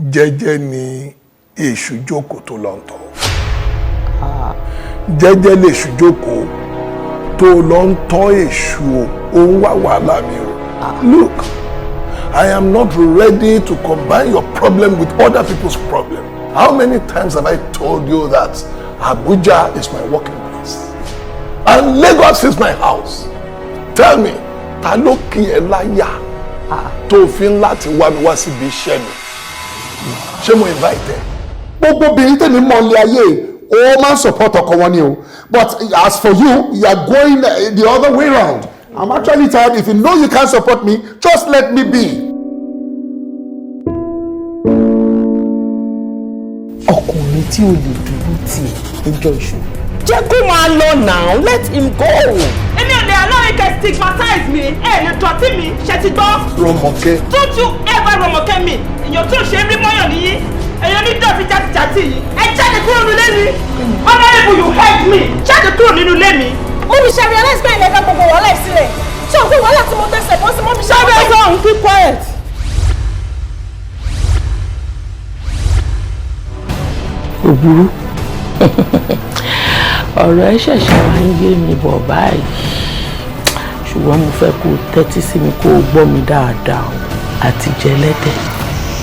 Jẹ́jẹ́ ni èṣù jókòó tó lọ ń tọ́. Jẹ́jẹ́ lèṣù jókòó tó lọ ń tọ́ èṣù o. Ó ń wá wàhálà mi o. Look, I am not ready to combine your problem with other people's problem. How many times have I told you that Abuja is my working place and Lagos is my house? Tell me, ta ló kí ẹ láyà tó fi ń láti wá mi wá síbi iṣẹ́ mi? Ṣé mo invite ẹ? Gbogbo obìnrin tèmi mọ̀ ní ayé, ó máa ń support ọkọ wọn ni o, but as for you, you are going the other way round. I'm actually tired. If you know you can't support me, just let me be. Ọkùnrin tí ò lè dúró tì ẹ́ níjọ́ ìṣòro, jẹ́ kó máa lọ now, let him go. Èmi ò lè allow you can stigmatize me. Ẹ lè dọ̀tí mi, ṣe ti gbọ́? Rọ́mọkẹ́. Don't you ever Rọ́mọkẹ́ mi. Èèyàn tí ò ṣe é rí mọ́yàn nìyí. Èèyàn ní dọ̀tí játijàti yìí. Ẹ jáde kúrò nínú ilé mi. Honourable, you heard me. Jáde kúrò nínú ilé mi. Mummy, ṣe realize pé ilẹ̀ dá gbogbo wàhálà ẹ̀ sílẹ̀? Ṣé o pé wàhálà tí mo tẹ̀sẹ̀ bọ́ sí, mummy, ṣe? Ṣé ẹ sọ keep quiet. Kò burú, ọ̀rọ̀ ẹ ṣẹ̀ṣẹ̀ wá ń yé mi bọ̀ báyìí, ṣùgbọ́n mo fẹ́ kó o tẹ́tí sí mi, kó o gbọ́ mi dáadáa o. Àti jẹlẹ́dẹ̀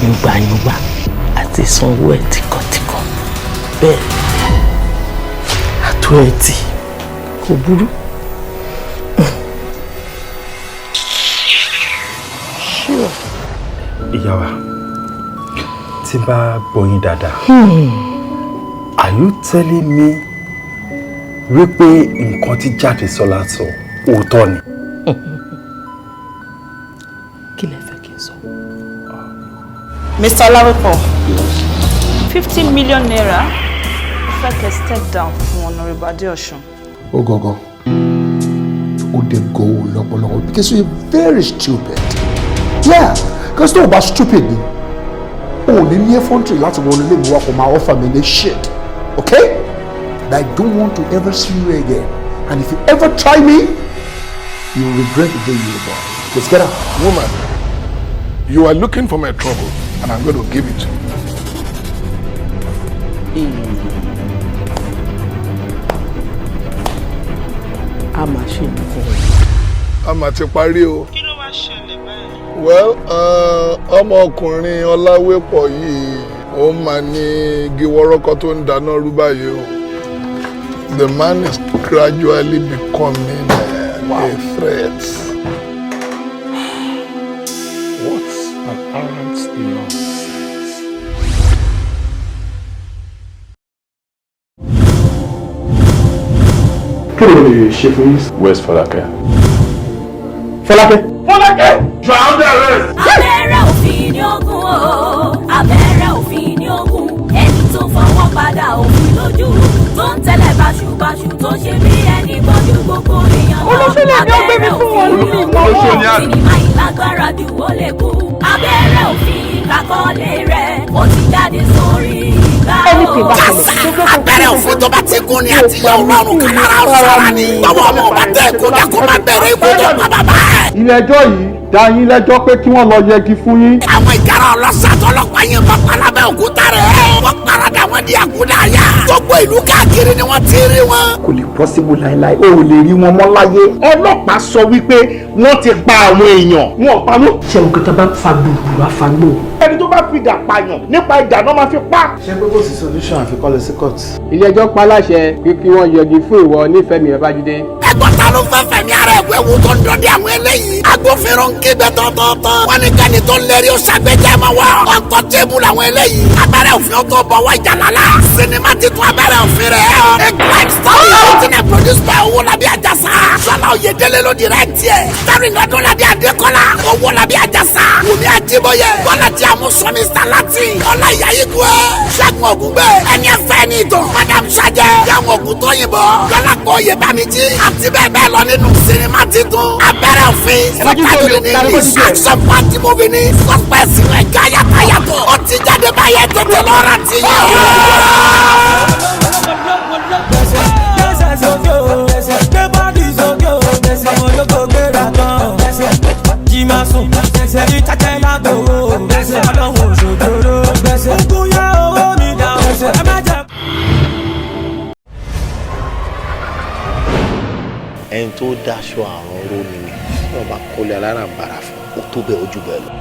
yùngbàyùngbà àti sanwó ẹ̀ tìkọ̀tìkọ̀, bẹ́ẹ̀ àtó ẹ̀ tì kò burú. Sure. Ìyá wa, tí n bá gbọ́ yín dáadáa, are you telling me wípé nǹkan tí Jádesọ́lá sọ, òótọ́ ni? Kí lẹ fẹ́ kí n sọ? Mr. Olawepo, ₦50 million, mo fẹ́ kẹ́ step down fún Honourable Adeosun. Ó gangan, ó dé go lọ́pọ̀lọpọ̀ because you are very stupid. Yeah, because tó o bá stupid ni, o ò ní ní effrontery láti wọlé ilé mi wá kó máa offer mi ní shit, okay? And I don't want to ever see you again, and if you ever try me, you will regret the day you were born. Let's get out. Woman, you are looking for my trouble and I'm going to give it to you. A máa ṣe nǹkan o. A máa ti parí o. Kí ló wá ṣẹlẹ̀ báyìí? Well, ọmọkùnrin Ọláwépọ̀ yìí, ó máa ní igi wọ́rọ́kọ́ tó ń dáná rú báyìí o. The man is gradually becoming a threat. What an arrant nonsense. Kí ló lè ṣe fún yín? Where's Fọlákẹ́? Fọlákẹ́. Fọlákẹ́! You are under arrest! Abẹ́rẹ́ òfin ní ogun o, abẹ́rẹ́ òfin ní ogun. Ẹni tó fọwọ́ padà òfin lójú, tó ń tẹ́lẹ̀ báṣubàṣu, tó ṣe bí ẹni gbọ́jú gbogbo èèyàn lọ. Olóṣèlú ni ó gbé mi fún wọn ní ìmọ̀. Olóṣèlú ni. Sinimá ìlágbára jù, ó lè kú. Abẹ́rẹ́ òfin kakọ́lé rẹ̀, ó ti jáde sórí ìgbà o. Kásá abẹ́rẹ́ òfin tó bá ti gún ni àti yọ ọlọ́run kálára ọ̀sára ni. Báwo ọmọ ọba tẹ kó dákó máa bẹ̀rẹ̀ ikú tó pa bàbá ẹ̀. Ilé ẹjọ́ yìí dá yín lẹ́jọ́ pé kí wọ́n lọ yẹgi fún yín. Àwọn ìkara ọlọ́sàtọ̀ ọlọ́pàá yẹn bá palábẹ́ òkúta rẹ̀. Wọ́n parada wọn di àkúdàáyà. Gbogbo ìlú káàkiri ni wọ́n ti rí wọn. Kò lè possible láéláé, o ò lè rí wọn mọ́ láyé. Ọlọ́pàá sọ wípé wọ́n ti pa àwọn èèyàn, wọn ò pa wọ́n. Ṣé o kò tá bá fa gbùgbùrù àfagbò? Ẹni tó bá fi idà pààyàn, nípa idà náà máa fi pa. Ṣé pé kò sí solution àfi kó lọ sí court? Ilé ẹjọ́ pa láṣẹ pé kí wọ́n yẹgi fún ìwọ Nífẹ̀mí Babájídé. Ẹgbọ́n, ta ló fẹ́ fẹ̀mí ara ẹ̀ wéwu tó ń dọdẹ àwọn eléyìí? Agbófinró ń kígbe tọ́tọ́tọ́. Wọ́n ní kẹ́ni tó ń lérí ó ṣàgbéjẹ́ mọ́ wá. Ọ̀tọ̀ tébù làwọn eléyìí. Abẹ́rẹ́ òfin tó bọ̀ wá ìjàlálà. Sinimá titun abẹ́rẹ́ òfin rẹ̀. A crime story written and produced by Owólabí Àjàsà. Sọlá Oyèdélé ló direct yẹ. Starring Ọdúnladé Adékọ́lá. Owólabí Àjàsà. Wùmí Àjíbóyè. Bọ́lájí Àmúsọ, Mr. Latin. Ọlá Ìyá Igwe. Ṣẹ́gun Ògúngbè. Ẹni ẹ̀fẹ́ ní ìtàn. Madam Sajẹ. Yàwọn Ògùn Tóyìnbó. Dọ́lápọ̀ Oyèbámijí. Àti bẹ́ẹ̀ bẹ́ẹ̀ lọ nínú sinimá titun abẹ́rẹ́ òfin. Subtitle in English. Action party movie ni. Suspense rẹ̀ já yàtọ̀. Ó ti jáde báyẹn, tètè lọ́ra ti yẹ. Gbẹ́sẹ̀ sókè o, gbé body sókè o, àwọn ológo gbéra tán. Jí máa sùn, ní tẹ́tẹ́ lágbo o, ọlọ́run òṣòjòrò. Tó dáṣọ àrùn ró ni mi tí wọ́n bá kọ́lé alárànbarà fún ó tó bẹ́ẹ̀ ojú bẹ́ẹ̀ lọ.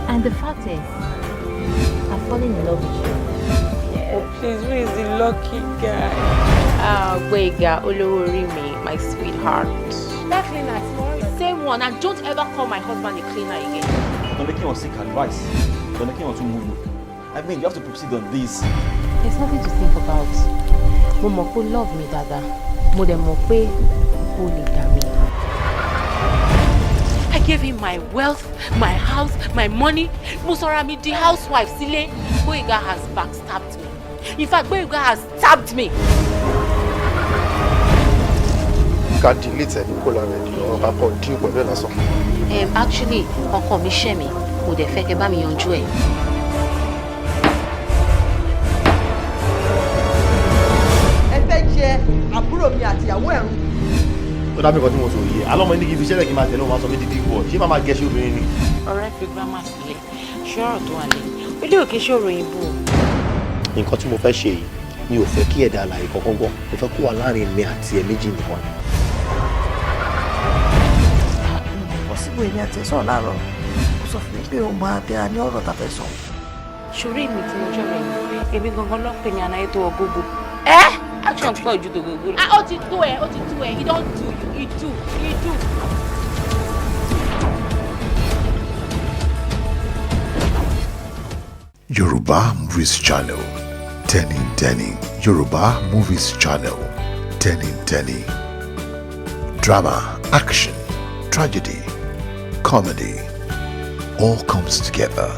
And the fact is, I've fallen in love with you. Oh, please, who is the lucky guy? Ah, Gbénga, olówó orí mi, my sweetheart. That cleaner, same one, and don't ever call my husband a cleaner again. Don't make him seek advice. Don't make him to move. I mean, you have to proceed on this. There's nothing to think about. Mo mọ̀ pé love mi dáadáa. Mo dẹ̀ mọ̀ pé o lè dà mí. I gave him my wealth, my house, my money. Mo sọra mi di housewife sílé. Gbóyèga has backstabbed me. In fact, Gbóyèga has stabbed me. Ká delete ẹni kó lára ẹni ọ̀rọ̀ ká kọ́ dín pẹ̀lú ẹ̀ lásán. Actually, ọkọ mi ṣẹ̀ mí, mo dẹ̀ fẹ́ kẹ́ bá mi yanjú ẹ̀. Ẹ fẹ́ jẹ àbúrò mi àtìyàwó ẹ̀rù. Ó dábìí kan tí mo sọ yìí, alọ́mọ ní kí n fi ṣẹlẹ̀ kí n máa tẹ̀lé òun, máa sọ mí di big boy, ṣé máa máa gẹṣẹ́ obìnrin ni. Ọ̀rẹ́, fi grammar sílẹ̀, ṣé ọ̀rọ̀ tó wà lẹ́yìn ilé òkè ṣòro òyìnbó. Nǹkan tí mo fẹ́ ṣe yìí, mi ò fẹ́ kí ẹ̀dá alààyè kankan gbọ́. Mo fẹ́ kó wà láàrin mi àti ẹ méjì nìkan. Possible, èmi àti ẹ̀ sọ̀rọ̀ láàárọ̀, ó sọ fún mi pé òun máa tẹ́ra ní ọ̀rọ̀ tá a fẹ́ sọ. Ṣorí mi tí mo jọ rẹ̀ yìí, èmi gangan ló ń pè ní anáyé tó wọ gógó. Ẹ action pọ̀ ju tògógó lọ. Ah, ó ti tó ẹ, ó ti tó ẹ, he don do you, he do, he do. Yoruba Movies Channel, Tenny Tenny. Yoruba Movies Channel, Tenny Tenny. Drama, action, tragedy, comedy, all comes together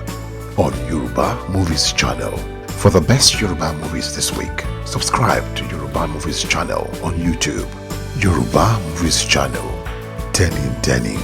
on Yoruba Movies Channel. For the best Yoruba movies this week, subscribe to Yoruba Movies Channel on YouTube. Yoruba Movies Channel, Tenny Tenny.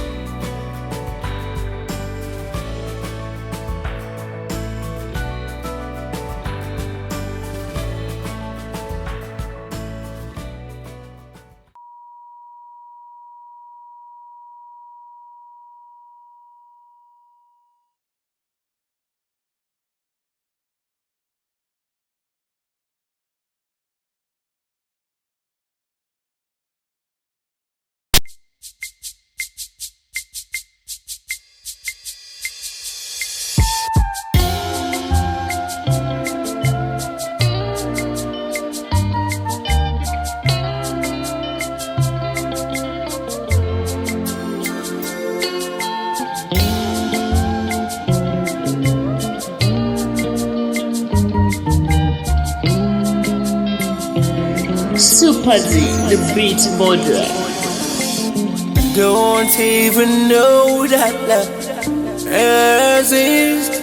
Super D, the beat murderer. Don't even know that love exists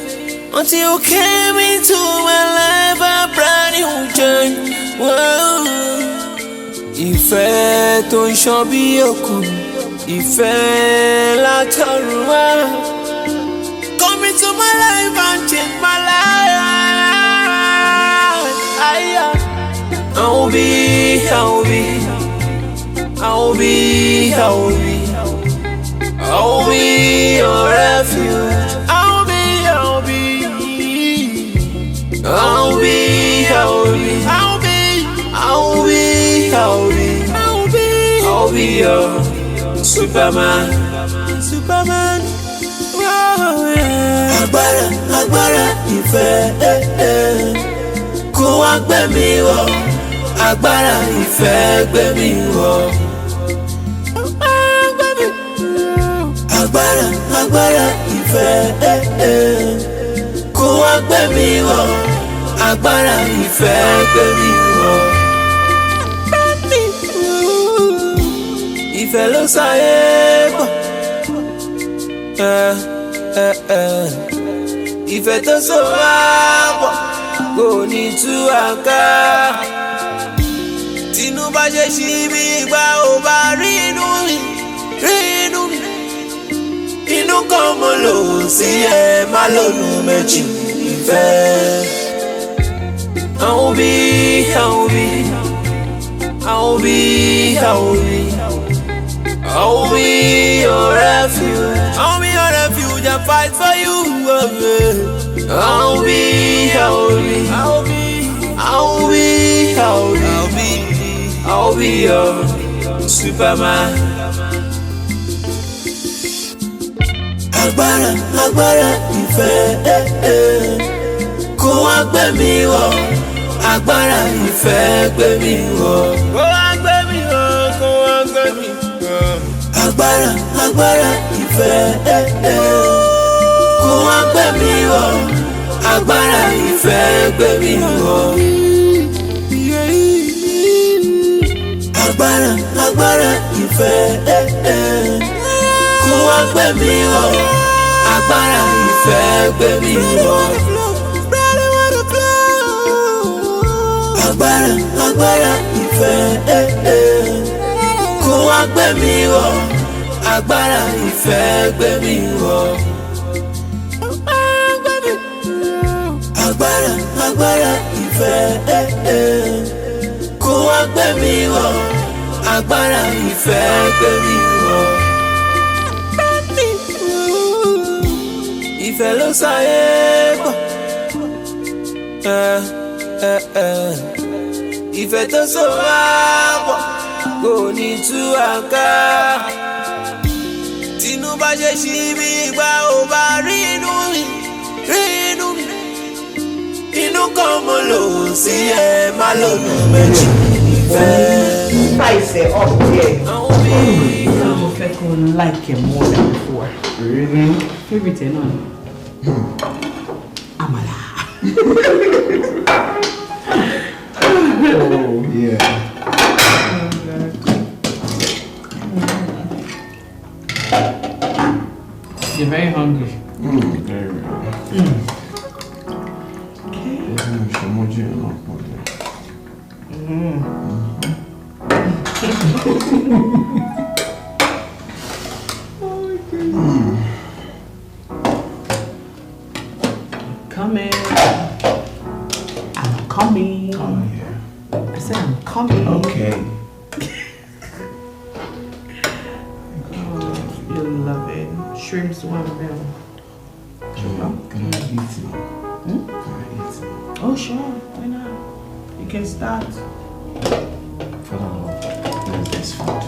until you came into my life, a brand new journey. Whoa. Ìfẹ́ tó ń ṣàn bí òkun, ìfẹ́ látọ̀run wá. Come into my life and change my life. I'll be, I'll be, I'll be, I'll be, I'll be your refuge. I'll be, I'll be, I'll be, I'll be, I'll be, I'll be, I'll be, I'll be, I'll be your Superman, Superman. Oh, yeah. Agbára, agbára ìfẹ́, eh, eh. Kó wá gbé mi wọ̀. Agbára ìfẹ́ gbé mi wọ̀. Agbára, agbára ìfẹ́, eh, eh. Kó wá gbé mi wọ̀. Agbára ìfẹ́ gbé mi wọ̀. Ìfẹ́ ló sáyé pọ̀. Eh, eh, eh. Ìfẹ́ tó so wá pọ̀ kò ní tú àká. Tinú bá ṣe ṣí bí ìgbà ò bá rí inú mi, rí inú mi. Inú kan mo lò sí ẹ, má lónú méjì ìfẹ́. I'll be, I'll be, I'll be, I'll be, I'll be your refuge. I'll be your refuge and fight for you. I'll be, I'll be, I'll be, I'll be, I'll be your Superman. Agbára, agbára ìfẹ́, kó wá gbé mi wọ̀. Agbára ìfẹ́ gbé mi wọ̀. Kó wá gbé mi wọ̀, kó wá gbé mi wọ̀. Agbára, agbára ìfẹ́, kó wá gbé mi wọ̀. Agbára ìfẹ́ gbé mi wọ̀. Agbára, agbára ìfẹ́, kó wá gbé mi wọ̀. Agbára ìfẹ́ gbé mi wọ̀. Agbára, agbára ìfẹ́, kó wá gbé mi wọ̀. Agbára ìfẹ́ gbé mi wọ̀. Agbára, agbára ìfẹ́, kó wá gbé mi wọ̀. Agbára ìfẹ́ gbé mi wọ̀. Ìfẹ́ ló sáyé pọ̀. Ìfẹ́ tó so wá pọ̀ kò ní tú àká. Tinú bá ṣe ṣí bí ìgbà ò bá rí inú mi, rí inú mi. Inú kan mo lò sí ẹ má lòlù méjì. Ìfẹ́. Spice it up there. Mo fẹ́ kó like it more than before. Really? Favorite ẹ̀ náà ni. Àmàlà. Oh, yeah. You're very hungry. Very, very. Okay. Oh my goodness. Coming. I'm coming. Oh, yeah. I said I'm coming. Okay. Oh, you'll love it. Shrimps one bill. Can I eat now? Can I eat now? Oh, sure. Why not? You can start. Father Lord, bless this food.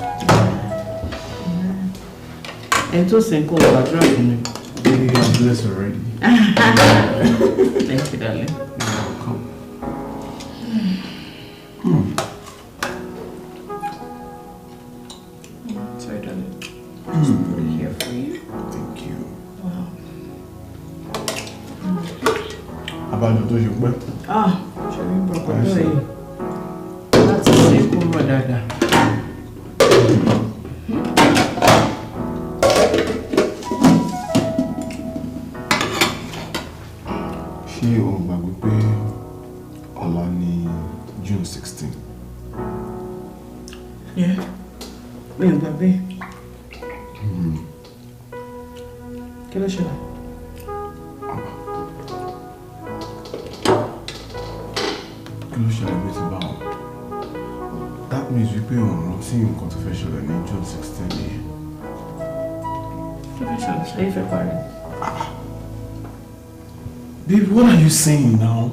And to send call gbàdúrà fún mi. Baby, you are blessed already. Thank you, darling. You're welcome. Sorry, darling. Just put it here for you. Thank you. Wow. Abájọ tó ṣe pẹ́. Ah, ṣe rí bọ̀kọ̀tọ̀ yìí. Láti ṣe kó rọ̀ dáadáa. Ṣé o gbàgbé pé ọ̀la ni June 16? Yeah, mi ò gbàgbé. Kí ló ṣẹlẹ̀? Kí ló ṣẹlẹ̀ bí ti bá wọn? That means wípé o rántí nǹkan tó fẹ́ ṣẹlẹ̀ ní June 16 nìyẹn. Kí ló fẹ́ ṣẹlẹ̀? Ṣé ìfẹ́ parí? Babe, what are you saying now?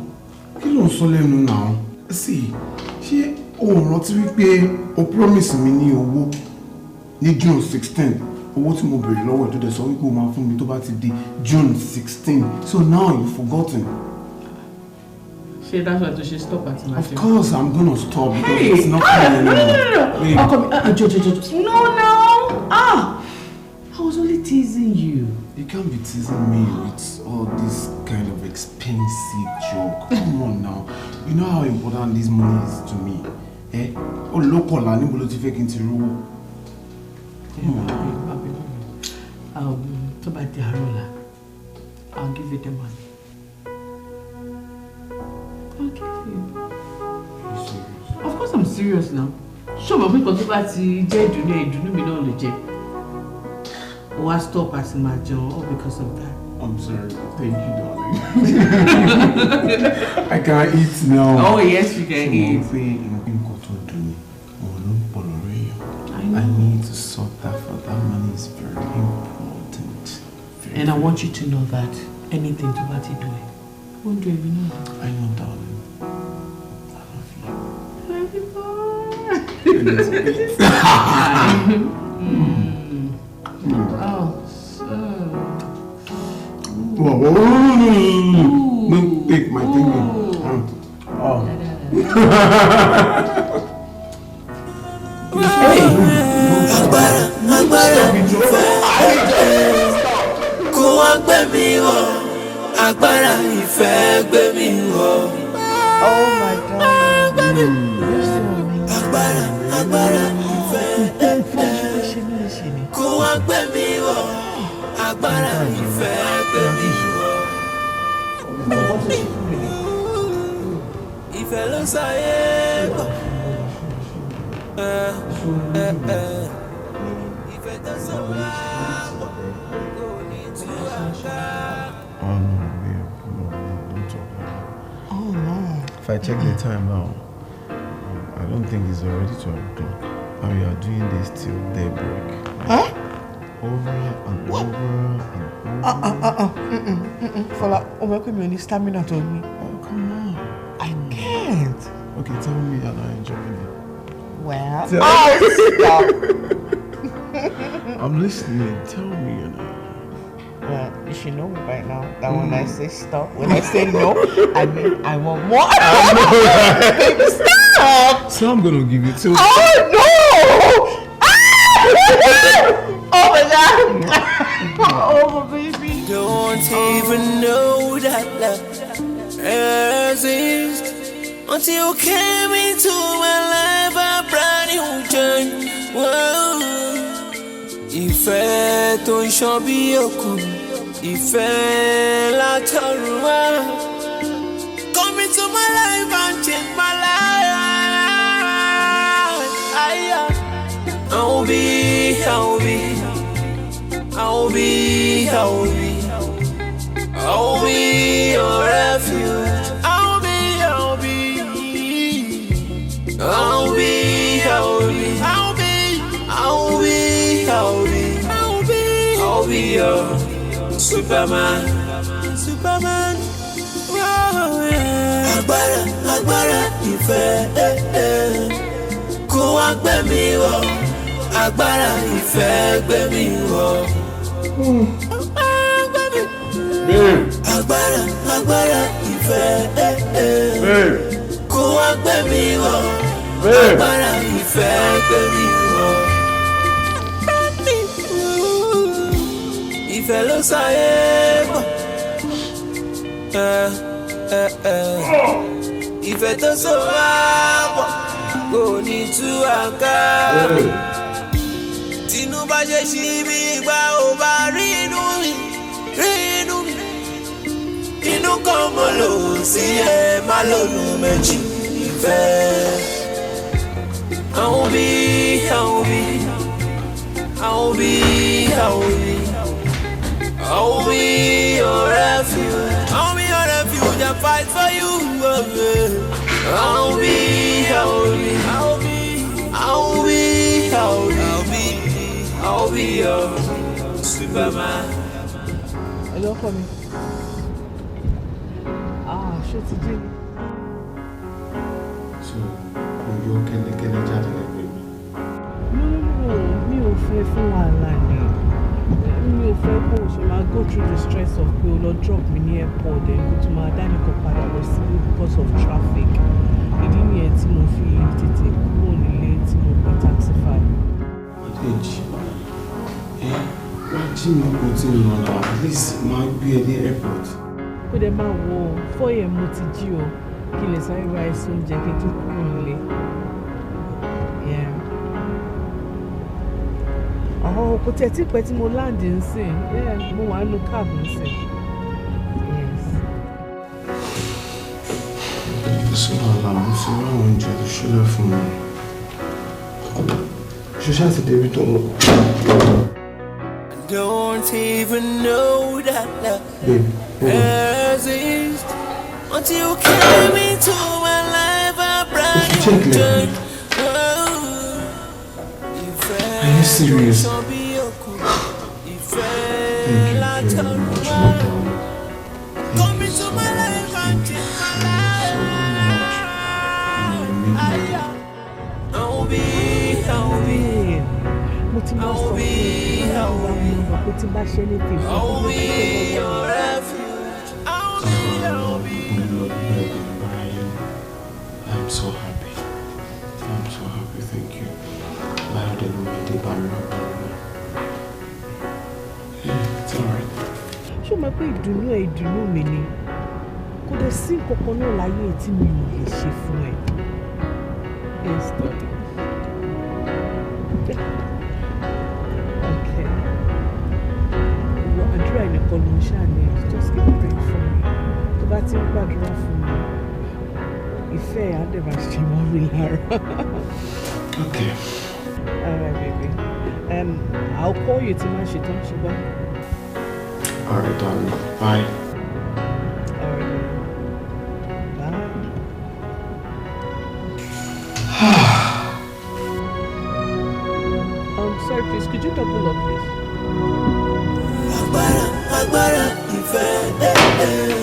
Kí ló ń sọ lẹ́nu now? See, ṣé o rántí wípé o promise mi ní owó ní June 16? Owó tí mo béèrè lọ́wọ́ ẹ̀ tó dẹ̀ sọ wípé o máa fún mi tó bá ti di June 16. So now you've forgotten. Ṣé that's why to ṣe stop at my Of course I'm gonna stop because Hey, it's not coming no, anymore. no, no, no. Babe. Oh, come, jo. No, no. Ah, I was only teasing you. You can't be teasing me with all this kind of expensive joke. Come on now. You know how important this money is to me. Eh? Oh, local, níbo ló ti fẹ́ kí n ti rówó? Come on. Tó bá di àárọ̀ ọ̀la, I'll give you the money. I'll give you. Are you serious? Of course I'm serious now. Ṣé o mọ̀ pé nǹkan tó bá ti jẹ́ ìdùnnú ẹ̀, ìdùnnú mi náà ló jẹ́? O wá stop àti máa jẹun all because of that. I'm sorry. Thank you, darling. I can't eat now. Oh yes, you can eat. Ṣé mo pé nǹkan tó dùn ni òun ló ń pọ̀ lórí èèyàn? I know. I need to sort that for that money is very important. Very, And I want you to know that anything tó bá ti dùn ẹ́, ó ń dùn èmi náà. I know, darling. I love you. Love you more. A little bit. Oh, so. Whoa, whoa, whoa, no, no, no. Don't take my thing. Oh. Hey. Agbára, agbára, kó wá gbé mi wọ̀, agbára ìfẹ́ gbé mi wọ̀. Oh my God. Agbára, agbára ìfẹ́ kó wá gbé mi wọ̀, agbára ìfẹ́ gbé mi wọ̀. Ìfẹ́ ló sáyé pọ̀. Ìfẹ́ tó sọ wá pọ̀ kò ní tú àká. Oh no, babe, no, no, don't talk like that. Oh no. If I check the time now, I don't think it's already 12 o'clock. And we are doing this till daybreak. Huh? Over and what? Over and over. Fola, o mọ̀ pé mi ò ní stamina tó ní. Oh, come on. I can't. Okay, tell me you're not enjoying it. Well, oh, stop. I'm listening. Tell me you're not enjoying it. Well, you should know me by now that when I say stop, when I say no, I mean I want more. I know, right? Baby, stop! So I'm gonna give you two. Oh no! Oh my God! Oh my baby! Don't even know that love exists until you came into my life, a brand new journey. Whoa. Ìfẹ́ tó ń ṣàn bí òkun, ìfẹ́ látọ̀run wá. Come into my life and change my life. I'll be, I'll be, I'll be, I'll be, I'll be your refuge. I'll be, I'll be, I'll be, I'll be, I'll be, I'll be, I'll be, I'll be, I'll be your Superman, Superman. Oh, yeah. Agbára, agbára ìfẹ́, kó wá gbé mi wọ̀, agbára ìfẹ́ gbé mi wọ̀. Agbára, agbára ìfẹ́, kó wá gbé mi wọ̀, agbára ìfẹ́ gbé mi wọ̀. Ìfẹ́ ló sáyé pọ̀. Ìfẹ́ tó so wá pọ̀ kò ní tú àká. Tinú bá ṣe ṣí bí ìgbà ò bá rí inú mi, rí inú mi. Inú kan mo lò sí ẹ má lónú méjì ìfẹ́. Àwọn bí, àwọn bí, àwọn bí, àwọn bí. I'll be your refuge. I'll be your refuge and fight for you. I'll be, I'll be, I'll be, I'll be, I'll be, I'll be your Superman. Hello, for me. Ah, ṣé ti jí ni? So, kò yọ kẹ́lẹ́kẹ́lẹ́ jáde lẹ́gbẹ̀ẹ́ mi. No, no, mi ò fẹ́ fún wàhálà ni. Mi ò fẹ́ kó o ṣe máa go through the stress of pé o lọ drop mi ní airport then kó tún máa dánìkan padà lọ sílé because of traffic. Ìdí nìyẹn tí mo fi tètè kúrò nílé tí mo gbé taxify. Adéjì, ẹ wá jí mi kò tí ń lọ náà, at least máa gbé ẹ dé airport. Kó dẹ̀ máa wo 4 a.m. mo ti jí o, kí n lè sáré ra èso oúnjẹ kí n tó kúrò nílé. Yeah. Oh, kò tiẹ̀ tí pẹ́ tí mo land nsìn. Yeah, mo wà nínú cab nsìn. Yes. Kò sí wàhálà, mo ti rán àwọn oúnjẹ tó ṣílẹ̀ fún mi. Ṣé ṣáà ti débi tó ń lọ? I don't even know that love Babe, hold on. exists until you came into my life, a brand If you new check left journey. me. Are you serious? Thank you very much, my darling. Thank you so much. Thank you so, so much. You make my day. I'll be Tí mo sọ fún ẹ, mo mọ̀ pé tí bá ṣe ní tèmi, I'll be your refuge. I'll be, I'll be. I'm so happy. I'm so happy. Thank you. Láyọ̀dé ló máa dé bá mi lágbára náà. Yeah, it's alright. Ṣé o mọ̀ pé ìdùnnú ẹ ìdùnnú mi ni? Kò dẹ̀ sí nǹkan kan náà láyé tí mi ò lè ṣe fún ẹ. Yes, darling. Okay. Ìwọ àdúrà nìkan ló ń ṣàní. Just keep praying for me. Tó bá ti ń gbàdúrà fún mi, ìfẹ́ ẹ̀ á dẹ̀ máa ṣe mọ́ mi lára. Okay. All right, baby. I'll call you tí máa ṣe tán, ṣùgbọ́n. Alright, darling. Bye. All right, darling. Bye. Sorry, please, could you double up, please? Agbára, agbára ìfẹ́, eh, eh.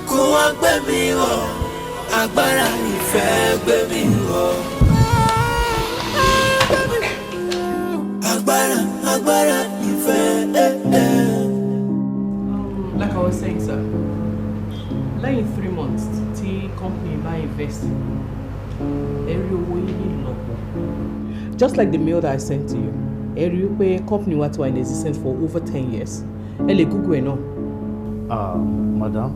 Kó wá gbé mi wọ̀. Agbára ìfẹ́ gbé mi wọ̀. Agbára, agbára ìfẹ́, eh, eh. Like I was saying, sir, lẹ́yìn 3 months tí company bá invest, ẹ rí owó yín ní ìlọ́po. Just like the mail that I sent to you, ẹ rí i pé company wa ti wà in existence for over 10 years. Ẹ lè Google ẹ̀ náà. Ah, madam,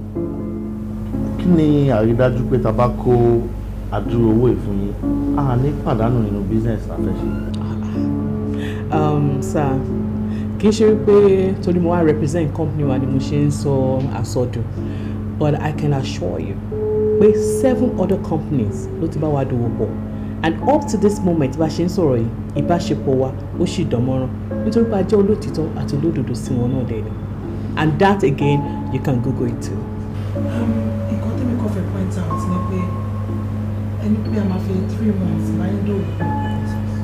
kí ni àrídájú pé tá a bá kó àdúró owó ìfún yín, a ní pàdánù nínú business la fẹ́ ṣe? Sir, kì í ṣe wípé torí mo wá represent company wa ni mo ṣe ń sọ àsọdùn, but I can assure you pé seven other companies ló ti bá wa dòwò pọ̀, and up to this moment bá ṣe ń sọ̀rọ̀ yìí, ìbáṣepọ̀ wa ó sì dán mọ́rán, nítorí pé a jẹ́ olótìtọ́ àti olódodo sí wọn náà dẹ̀ ni, and that again, you can Google it too. Nǹkan tẹ́mi kàn fẹ́ point out ni pé ẹni pé a máa fi 3 months báyìí dòwò pọ̀,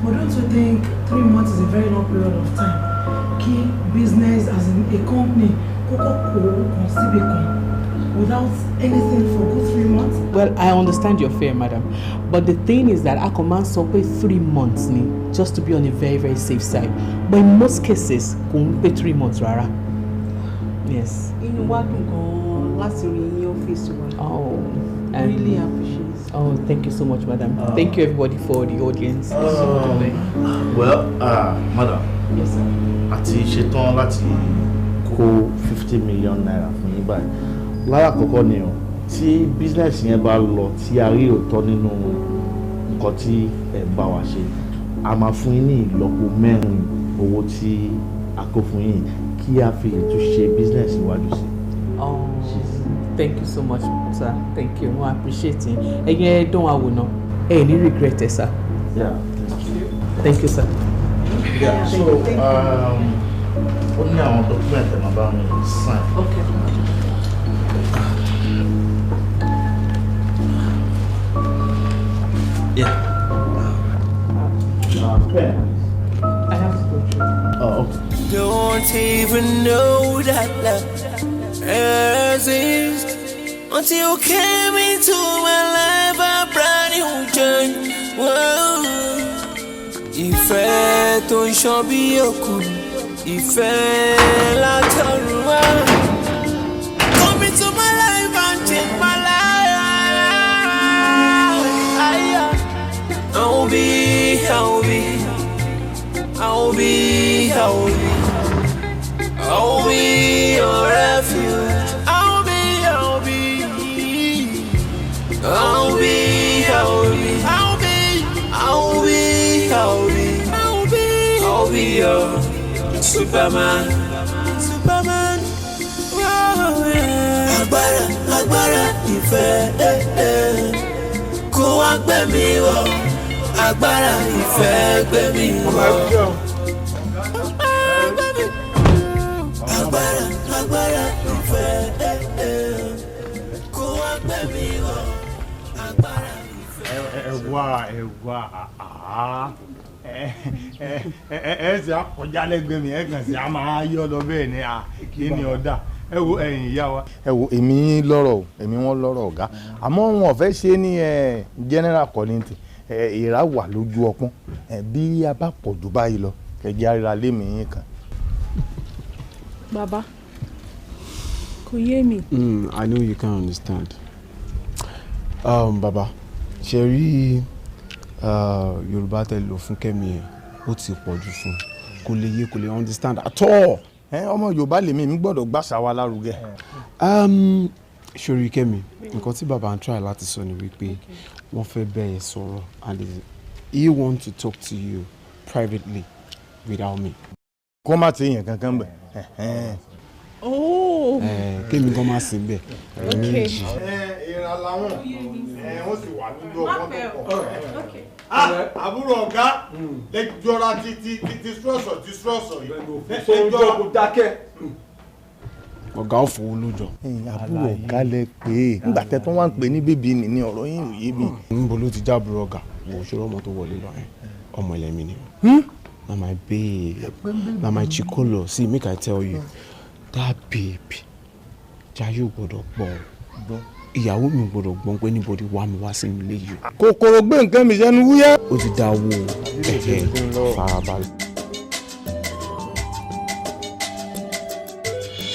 but don't you think 3 months is a very long period of time kí business, as in a company, kókó kó owó kan síbi kan without anything for good 3 months? Well, I understand your fear, madam. But the thing is that a kàn máa ń sọ pé 3 months ni just to be on a very, very safe side. But in most cases, kò ń pé 3 months rárá. Yes. Inú wa dùn gan-an láti rí yín ní ọ́fíìsì wa. Oh, Really appreciate. Oh, thank you so much, madam. Thank you, everybody, for the audience. Well, madam. Yes, sir. A ti ṣetán láti kó ₦50 million fún yín báyìí. Lára àkọ́kọ́ ni o, tí business yẹn bá lọ, tí a rí òótọ́ nínú nǹkan tí ẹ̀ ń bá wa ṣe, a máa fún yín ní ìlọ́po mẹ́rin owó tí a kó fún yín, kí a fi lè tún ṣe business iwájú sí. Oh, thank you so much, sir. Thank you. I appreciate it. Ẹ̀yin ẹ dán wa wò náà. Ẹ ní regret ẹ, sir. Yeah, thank you. Thank you, sir. Yeah, so ó ní àwọn document ẹ̀ máa bá mi sign. Okay. Yeah. Pen. I have to go through. Oh, okay. Don't even know that love exists until you came into my life, a brand new journey. Whoa. Ìfẹ́ tó ń ṣàn bí òkun, ìfẹ́ látọ̀run wá. Come into my life and change my life. I'll be, I'll be, I'll be, I'll be, I'll be your refuge. I'll be, I'll be, I'll be, I'll be, I'll be, I'll be, I'll be, I'll be, I'll be your Superman, Superman. Oh, yeah. Agbára, agbára ìfẹ́, eh, eh. Kó wá gbé mi wọ̀. Agbára ìfẹ́ gbé mi wọ̀. Agbára, agbára ìfẹ́, eh, eh. Kó wá gbé mi wọ̀. Agbára ìfẹ́. Ẹ wá, ẹ wá, àá, ẹ ẹ ẹ ẹ ṣe àkọjá lẹ́gbẹ̀ẹ́ mi, ẹ kàn sí a máa yọ lọ bẹ́ẹ̀ ni. À, kí ni ọ̀dà? Ẹ wo, ẹ̀yin ìyá wa, ẹ wo, èmi lọ́rọ̀ o, èmi wọ́n lọ́rọ̀ ọ̀gá, àmọ́ wọn ò fẹ́ ṣe ní ẹ general community ẹ ìrà wà lójú ọpọ́n ẹ. Bí a bá pọ̀ jù báyìí lọ, Kẹjẹ àríra lémi yín kan. Bàbá, kò yé mi. I know you can understand. Bàbá, ṣe rí Yorùbá tẹ lò fún Kẹ́mi yẹn, ó ti pọ̀ jù fún un, kò lè yé, kò lè understand at all. Ọmọ Yorùbá lèmi, mi gbọ́dọ̀ gbàṣà wa lárugẹ. Ṣorí Kẹ́mi, nǹkan tí bàbá ń try láti sọ ni wípé wọ́n fẹ́ bẹ́ẹ̀ sọ̀rọ̀ and he want to talk to you privately without me. Kó má ti yàn kankan bẹ̀. Oh. Kémi gan máa sìn bẹ́ẹ̀. Okay. Ìran làwọn wọ́n sì wà nínú ọgbọ́n tó pọ̀. Àbúrò ọ̀gá lè jọra títí títí sọ́ọ̀sọ̀ tí sọ́ọ̀sọ̀ yìí. Sọ́jọ́ kò dákẹ́. Ọ̀gá ò fowó lójọ. Àbúrò ọ̀gá lẹ pé nígbà tẹ́ tó wá ń pè ní bébí ni ní ọ̀rọ̀ yín ò yé mi. Níbo ló ti jábúrò ọ̀gá? Wò ó ṣòro ọmọ tó wọlé lọ yẹn. Ọmọ ẹlẹ́mi ni. Na my babe, na my chikolo. See, make I tell you, that babe, Jaiye ò gbọ́dọ̀ gbọ́. Ìyàwó mi ò gbọ́dọ̀ gbọ́ pé anybody wá mi wá sí ilé yìí. Kòkòrò gbé nǹkan mi sẹ́nu wúyẹ́. Ó ti dá owó ẹ̀hẹ́ farabalẹ̀.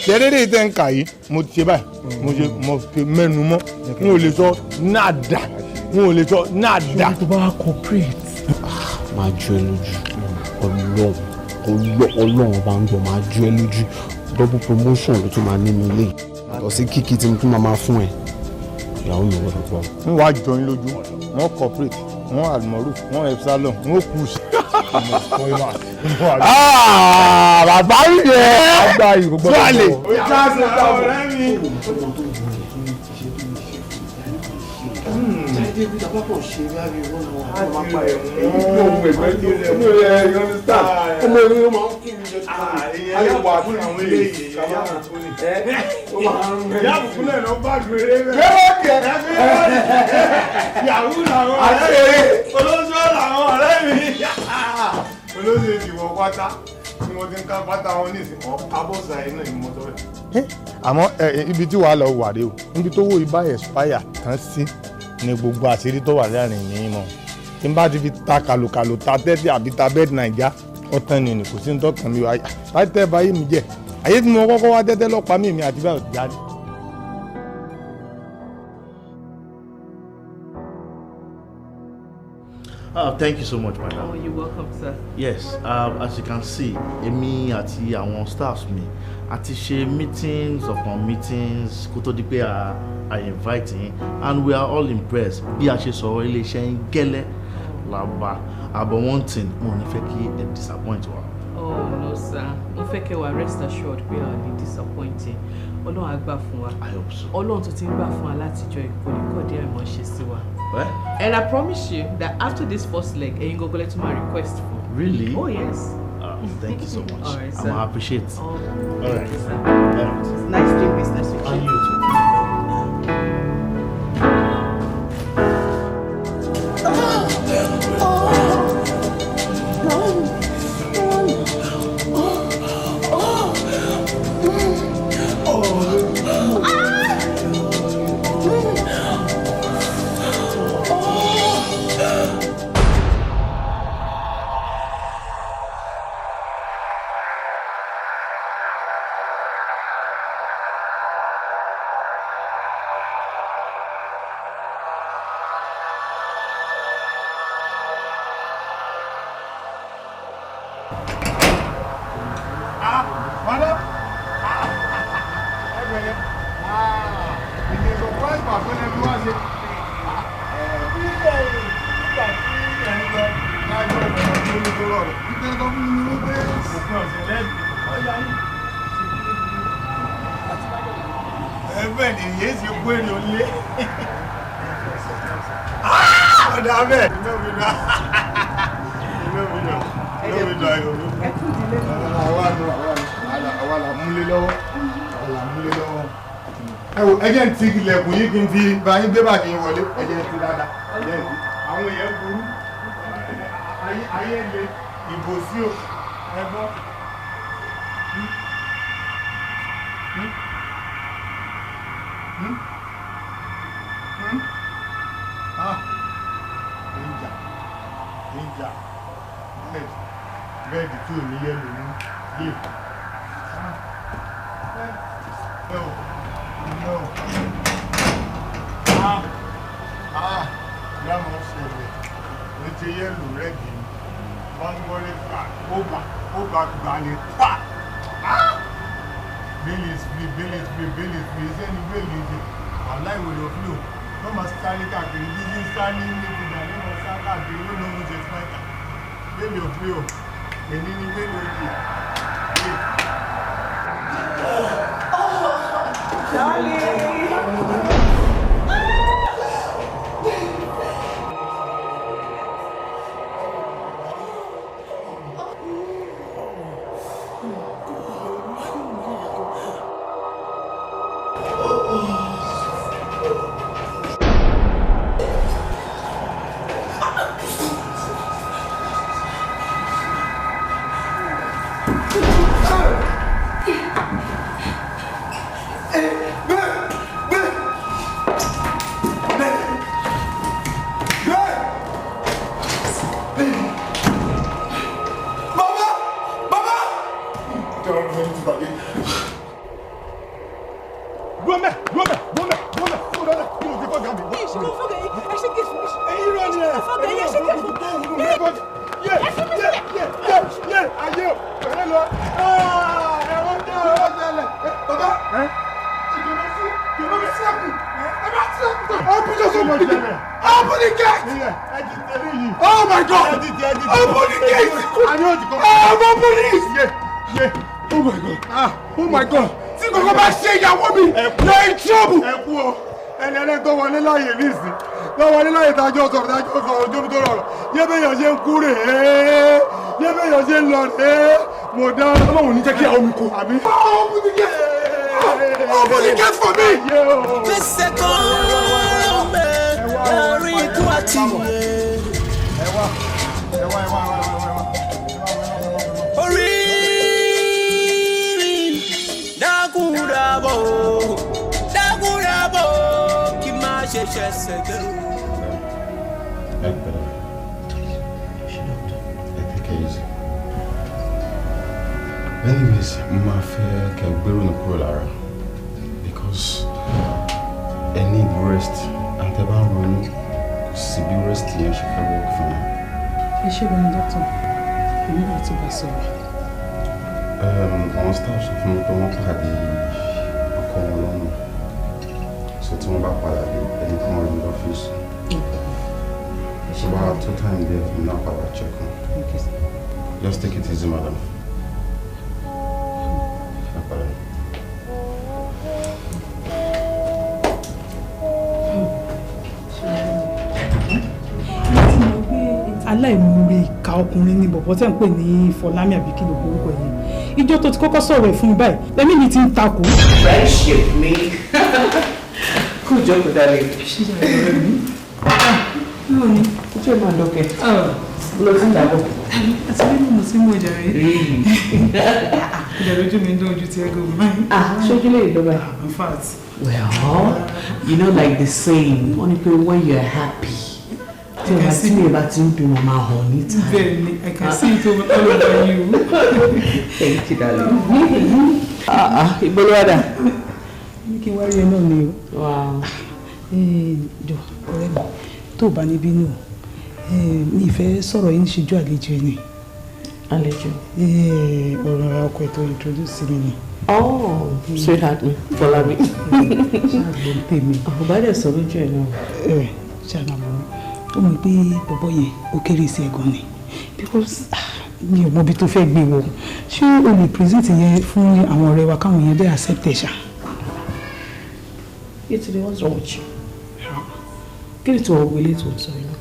Tẹ́lẹ̀dẹ̀ tẹ́ ń kà yìí, mo ti ṣe báyìí, mo ṣe mo fi mẹ́nu mọ́, n ò lè sọ nada, n ò lè sọ nada. Ṣé o bá wa cooperate? Máa ju ẹ lójú, Ọlọ́run Ọlọ́run bá ń gbọ́, máa ju ẹ lójú. Double promotion ló tún máa ní mi lé. Ọ̀sẹ̀ kíkì tí mo tún máa fún ẹ. Ìyàwó mi gbọ́dọ̀ gbọ́. N wàá jọ yín lójú, wọ́n cooperate, wọ́n àlùmọ́rù, wọ́n epsilon, wọ́n kù sí. Bàbá yẹ tuale. Olóṣèlú ti wọ pátá tí wọ́n ti ń ká pátá wọn ní ìsìnkú abọ́sà iná ìmọ̀tọ́ rẹ̀. Àmọ́ ibi tí wàá lọ wà rè o, níbi tó wò ibà expire tán sí ni gbogbo àṣírí tó wà láàrin ní mọ̀. Tí n bá ti fi ta kàlùkàlù ta tẹ́tí àbí ta bẹ́ẹ̀dì Nàìjà ọ̀tán ni kò sí ní tọ́kàn mi wáyà. Láti tẹ́ báyé mi jẹ́, àyè tí mo kọ́kọ́ wá tẹ́tẹ́ lọ́pàá mi èmi àti báyọ̀ jáde. Oh, thank you so much, madam. Oh, you're welcome, sir. Yes, as you can see, èmi àti àwọn staffs mi a ti ṣe meetings upon meetings kó tó di pé I invite yín and we are all impressed. Bí a ṣe sọ̀rọ̀ ilé-iṣẹ́ yín gẹ́lẹ́ la bá, àbọ̀ one thing, mo ní fẹ́ kí ẹ disappoint wa. Oh, no, sir. Mo fẹ́ kẹ́ wá rest assured pé a ò ní disappointing. Ọlọ́run á gbà fún wa. I hope so. Ọlọ́run tó ti ń gbà fún wa látijọ́ ìkọ́ni àìmọ̀ ṣe sí wa. What? And I promise you that after this first leg, ẹ̀yin gangan lẹ tún máa request for. Really? Oh, yes. Thank you so much. All right, sir. I appreciate. Oh, all right. Thank you, sir. All right. It's nice doing business with you. And you too. Ẹjẹ́ ń ti ilẹ̀kùn yìí kí n fi bá yín gbé bàkì yín wọlé, ẹjẹ́ ń ti dáadáa, ẹjẹ́ ń ti àwọn èèyàn burú, ayé le ìbò sí o, ẹ gbọ́. Ìjà, ìjà, bẹ́ẹ̀dì tí ò ní yellow ní yé. Ẹ ò ẹ ò ah ah láwọn ṣẹlẹ̀ ní ti yellow red ni wọ́n ń wọlé pa ó bá gbà ní pa. Ah, bail is free, bail is free, bail is free. Iṣẹ́ ni bail ń ṣe aláìwòlò fúlò wọ́n máa sáré káàkiri bí sí sáré ní ìpínlẹ̀ ní wọ́n sá káàkiri ló lóun ṣe fáìtà. Bail ò free o, èní ni bail ò jì. Darling. Baba! Baba! Dúró mẹ́, dúró mẹ́, dúró mẹ́, dúró mẹ́, dúró mẹ́, kí ló ti fọ́ gàmí? Ẹyin rẹ ni ẹ. Yé yé yé yé yé ayé o, pẹ̀lẹ́ lọ. Ẹ̀rọ dé ọ̀rọ̀ ṣẹlẹ̀. Bàbá ìjọba sí ìjọba sí sílẹ̀kùn. Ẹ bá sílẹ̀kùn. Open the gate. Open the gate. Oh my God. Open the gate. Oh, the police. Oh my God. Oh my God. Tí kòkó bá ṣe ìyàwó mi, you're in trouble. Ẹ kú o, ẹni ẹlẹ́ni tó wọlé láàyè nísìn, tó wọlé láàyè tájọ́ sọ̀rọ̀ jóbi tó rọrọ̀, yé bẹ́yàn ṣe ń kú rè é, yé bẹ́yàn ṣe ń lọ rè é, mo dá. Ọlọ́run ní jẹ́ kí àwọn mi kú. Àbí. Open the gate. Open the gate for me. Gbèsè kan bẹ láàrin ikú àti ìyè. Ẹ wá, ẹ wá, ẹ wá, ẹ wá, ẹ wá. Orí mi dákúndàbọ̀ dákúndàbọ̀ kí má ṣe ṣẹ̀ṣẹ̀ gbé o. Ẹ pẹ̀lẹ́. Ẹ take it easy. Anyways, mo máa fẹ́ kẹ́ gbérò ní kúrò lára because ẹ need rest, and tẹ́ bá ń ronú, kò sí bí rest yẹn ṣe fẹ́ work fún mi. Ẹ ṣé gan ni, dókítà. Èmi náà ti bá sọ̀rọ̀. Àwọn staff sọ fún mi pé wọ́n pàdé ọkọ wọn lọ́nà, so tí wọ́n bá padà dé, ẹni kan rí ní ọ́fíìsì. So bá tó time there, èmi náà padà check wọn. Okay, sir. Just take it easy, madam. Ẹ pẹ̀lẹ́. Aláìmoore, ìka ọkùnrin ni bọ̀bọ̀ tẹ́ ń pè ní Fọlámi, àbí kí ló porúkọ yẹn? Ìjọ tó ti kọ́kọ́ sọ̀rọ̀ ẹ̀ fún mi báyìí, lẹ́mí mi ti ń takò. Friendship mi. Kú jókòó, darling. Ṣé ìyá ọ̀rẹ́ mi? Báwo ni? Ojú ẹ̀ máa dọ́kẹ́. Lọ sí ìdàbọ̀. Àti bí mo ti mú ọjà rẹ̀. Ìdàrú ojú mi ń dán ojú ti ẹgbẹ́ mi báyìí. Ah, ṣojú lè dọ́gba. In fact. Well, like the saying, wọ́n ní pé when you are happy, tí ọba tí mi bá ti ń dùn, wọn máa hàn níta. Bẹ́ẹ̀ni, I can see it all over you. Thank you, darling. Ah ah, ibo ló wà dà? Ní kí n wá rí ẹ náà ni o. Wow. Jọ, ọ̀rẹ́ mi, tó o bá ní bínú o, mi ì fẹ́ sọ̀rọ̀ yìí níṣojú àlejò ẹ̀ ni. Àlejò? Ọ̀rọ̀ ọkọ ẹ̀ tó introduce mi ni. Oh, sweetheart mi, Fọlámi. Ṣáàgbọ́n tèmi. Àbúbá dẹ̀ sọ lójú ẹ̀ náà. Ẹ ṣáà mọ̀, ó mọ̀ pé bọ̀bọ̀ yẹn ó kéré sí ẹ̀ gan ni, because mi ò mọ ibi tó fẹ́ gbé wọ. Ṣé o lè present yẹn fún àwọn ọ̀rẹ́ wa, káwọn yẹn dẹ́ accept ẹ̀ ṣá? Yetunde, what's wrong with you? Kí ni tí wọ́n wọlé tó ń sọ yìí náà?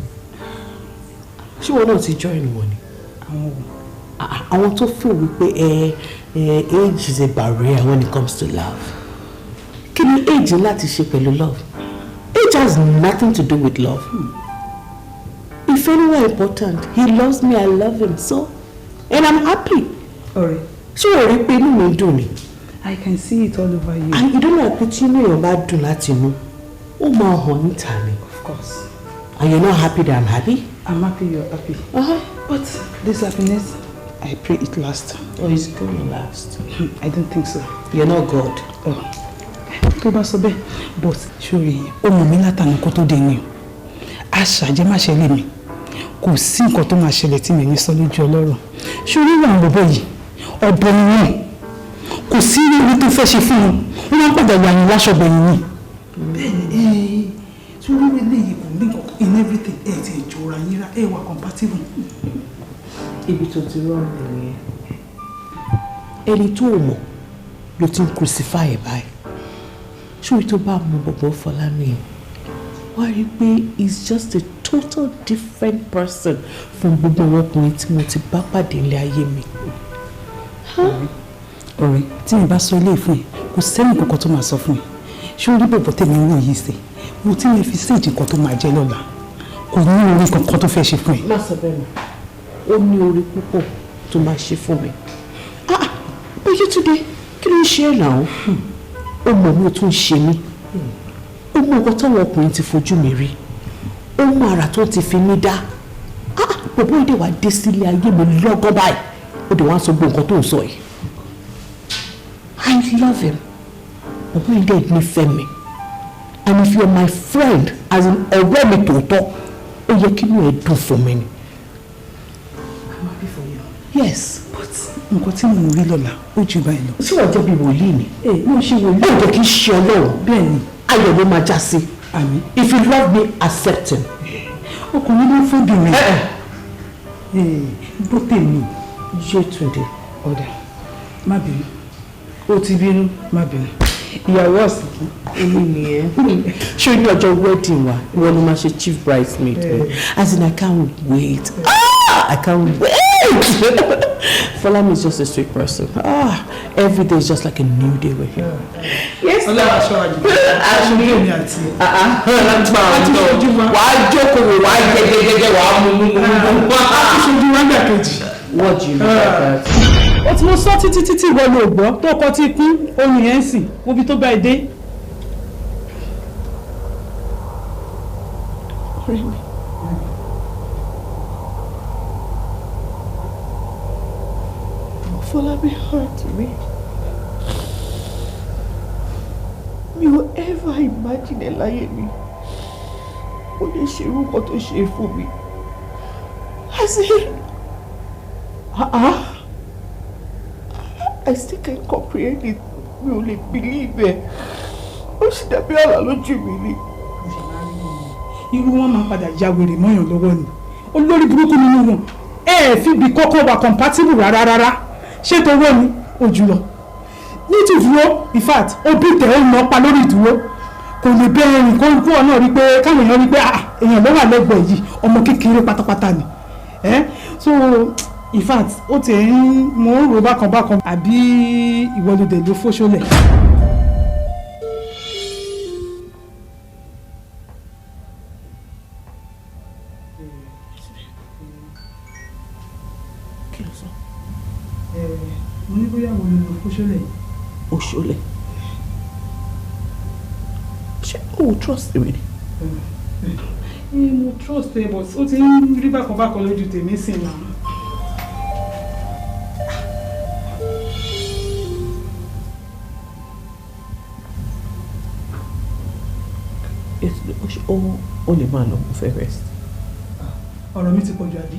Ṣé wọn náà ti join wọn ni? Àwọn wo? Àwọn tó feel wípé ẹ ẹ age is a barrier when it comes to love. Kí ni age láti ṣe pẹ̀lú love? Age has nothing to do with love. Ìfẹ́ ló wà important. He loves me, I love him, so and I'm happy. Ọ̀rẹ́. Ṣé o rí pé inú mi dùn ni? I can see it all over you. And you don't know pé tí inú èèyàn bá dùn láti inú, ó máa hàn níta ni. Of course. And you're not happy that I'm happy? I'm happy you're happy. But this happiness I pray it lasts. Oh, it's gonna last. I don't think so. You're not God. Oh. Tó bá sọ bẹ́ẹ̀, but sórí ó mọ̀ mí látàná kó tó dé ni o. Àṣàjẹ́ má ṣe lè mi. Kò sí nǹkan tó máa ṣẹlẹ̀ tí mi ní sọ lójú ọlọ́rọ̀. Sórí ìwà àwọn bọ̀bọ̀ yìí, ọ̀bọ ni wọ́n. Kò sí irú tó fẹ́ ṣe fún wọn. Wọ́n máa ń padà wà ní láṣọ gbẹ̀yìn ni. Bẹ́ẹ̀ni, sórí eléyìí kò ní nǹkan in everything ẹ̀ ti ìjọra yín rà ẹ̀ wà compatible. Ibi tó ti rọrùn nìyẹn. Ẹni tó o mọ̀ ló ti ń crucify ẹ̀ báyìí. Ṣé tó bá mọ bọ̀bọ̀ Fọlámi yẹn, wá rí i pé he's just a total different person from gbogbo àwọn ọkùnrin tí mo ti bá pàdé nílé ayé mi. Ọ̀rẹ́, tí mi bá sọ ilé fún ẹ, kò sẹ́ni kankan tó máa sọ fún ẹ. Ṣé orí bọ̀bọ̀ tèmi ń wò yìí ṣe? Mo ti lè fi séèjì nǹkan tó máa jẹ lọ́la. Kò ní orí kankan tó fẹ́ ṣe fún ẹ. Má sọ bẹ́ẹ̀ mọ́, ó ní orí púpọ̀ tó máa ṣe fún mi. Ah, Yétúndé, kí ló ń ṣe ẹ́ náà? Ó mọ̀ mí, ó tún ń ṣe mí. Ó mọ nǹkan táwọn ọkùnrin ti fojú mi rí. Ó mọ àrà tó ti fi mí dá. Ah, bọ̀bọ̀ ìdè wa dé sílé ayé mi lọ́gọ́ báyìí. Ó dẹ̀ wá ń sọ gbogbo nǹkan tó ń sọ yìí. I love him. Bọ̀bọ̀ ìdè nífẹ̀ẹ́ mi. And if you are my friend, as in ọ̀rẹ́ mi tòótọ́, ó yẹ kí inú ẹ dùn fún mi ni. I'm happy for you. Yes. But nǹkan tí mo rí lọ́la ó ju báyìí lọ. Ṣé wàá jẹ́ bí wòlíì ni? Ẹ mo ṣe wòlíì. Ó jẹ́ kí n ṣe Ọlọ́run. Bẹ́ẹ̀ni. Ayọ̀ ló máa já sí. Àmín. If you love me, accept him. Ọkùnrin ló ń fóbìnrin. Gbọ́ tèmi. Yétúndé. Ọ̀dà, má bínú. Ó ti bínú. Má bínú. Ìyàwó ọ̀sìnkú. Èmi nìyẹn. Ṣé ní ọjọ́ wedding wa, ìwọ ló máa ṣe chief bridesmaid mi. As in, I can't wait. Ah! I can't wait! Fọlámi is just a sweet person. Ah, every day is just like a new day with him. Yes, sir. Ọlọ́run aṣọ àjùmọ̀. Aṣọ ní èmi àti ẹ̀. Lágbára náà. Wàá jókòó, wàá jẹjẹjẹjẹ, wàá mú mú mú mú. A ti ṣojú wa gbà kejì. What do you mean by that? Ó ti mo sọ títí títí, ìwọ ló gbọ́ tó kọ tí kún ohun yẹn ń sìn wo bí tó bá ẹ dé. Ọ̀rẹ́ mi. Fọlámi hurt me. Mi ò ever imagine ẹ láyé mi. Ó lè ṣe irú nǹkan tó ṣe fún mi. As in, ah, I still can't comprehend it. Mi ò lè believe ẹ. Ó sì dàbí àlá lójú mi ni. Irú wọn máa padà ya wèrè mọ́yàn lọ́wọ́ ni. Olórí burúkú nínú wọn. Ẹ ẹ̀ fi ibi kọ́kọ́ wà compatible rárá rárá. Ṣé towó ni? Ojú lọ. Ní ti dúró, in fact, ó bí tẹ̀ ó nà pa lórí ìdúró. Kò lè bẹ ẹrìn kó kú ọ náà rí pé káwọn èèyàn rí pé ah, èèyàn ló wà lẹ́gbẹ̀ẹ́ yìí, ọmọ kékeré pátápátá ni. Eh? So, in fact, ó ti ń mò ń rò bákan bákan àbí ìwọ ló dẹ̀ ló fóṣólẹ̀. Kí ló sọ? Mo ní bóyá wo ló lọ fóṣólẹ̀ yìí. Òṣòlẹ̀. Ṣé o ò trust mi ni? Mo trust ẹ, but ó ti ń rí bákan bákan lójú tèmi sí náà. Ó lè máa lọ, mo fẹ́ rest. Ọ̀rọ̀ mi ti pọ̀jù àbí?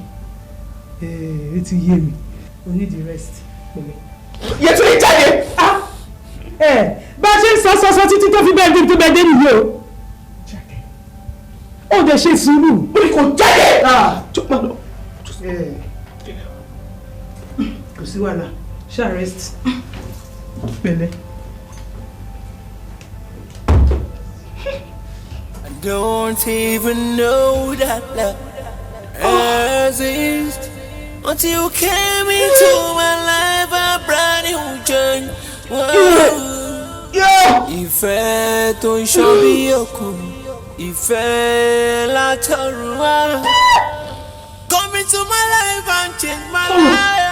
Ẹ ti yé mi. O need the rest, pẹ̀lẹ́. Yétúndé, jáde! Ẹ bá a ṣe ń sọ sọ sọ títí tó fi bẹ́ẹ̀ dé tó bẹ́ẹ̀ dé nìyí o. Ó dẹ̀ ṣe sùúrù. Ó ní kò jáde! Tó máa lọ. Kò sí wàhálà, ṣáà rest. Pẹ̀lẹ́. I don't even know that love exists until you came into my life, a brand new journey. Ìfẹ́ tó ń ṣàn bí òkun, ìfẹ́ látọ̀run wá. Come into my life and change my life.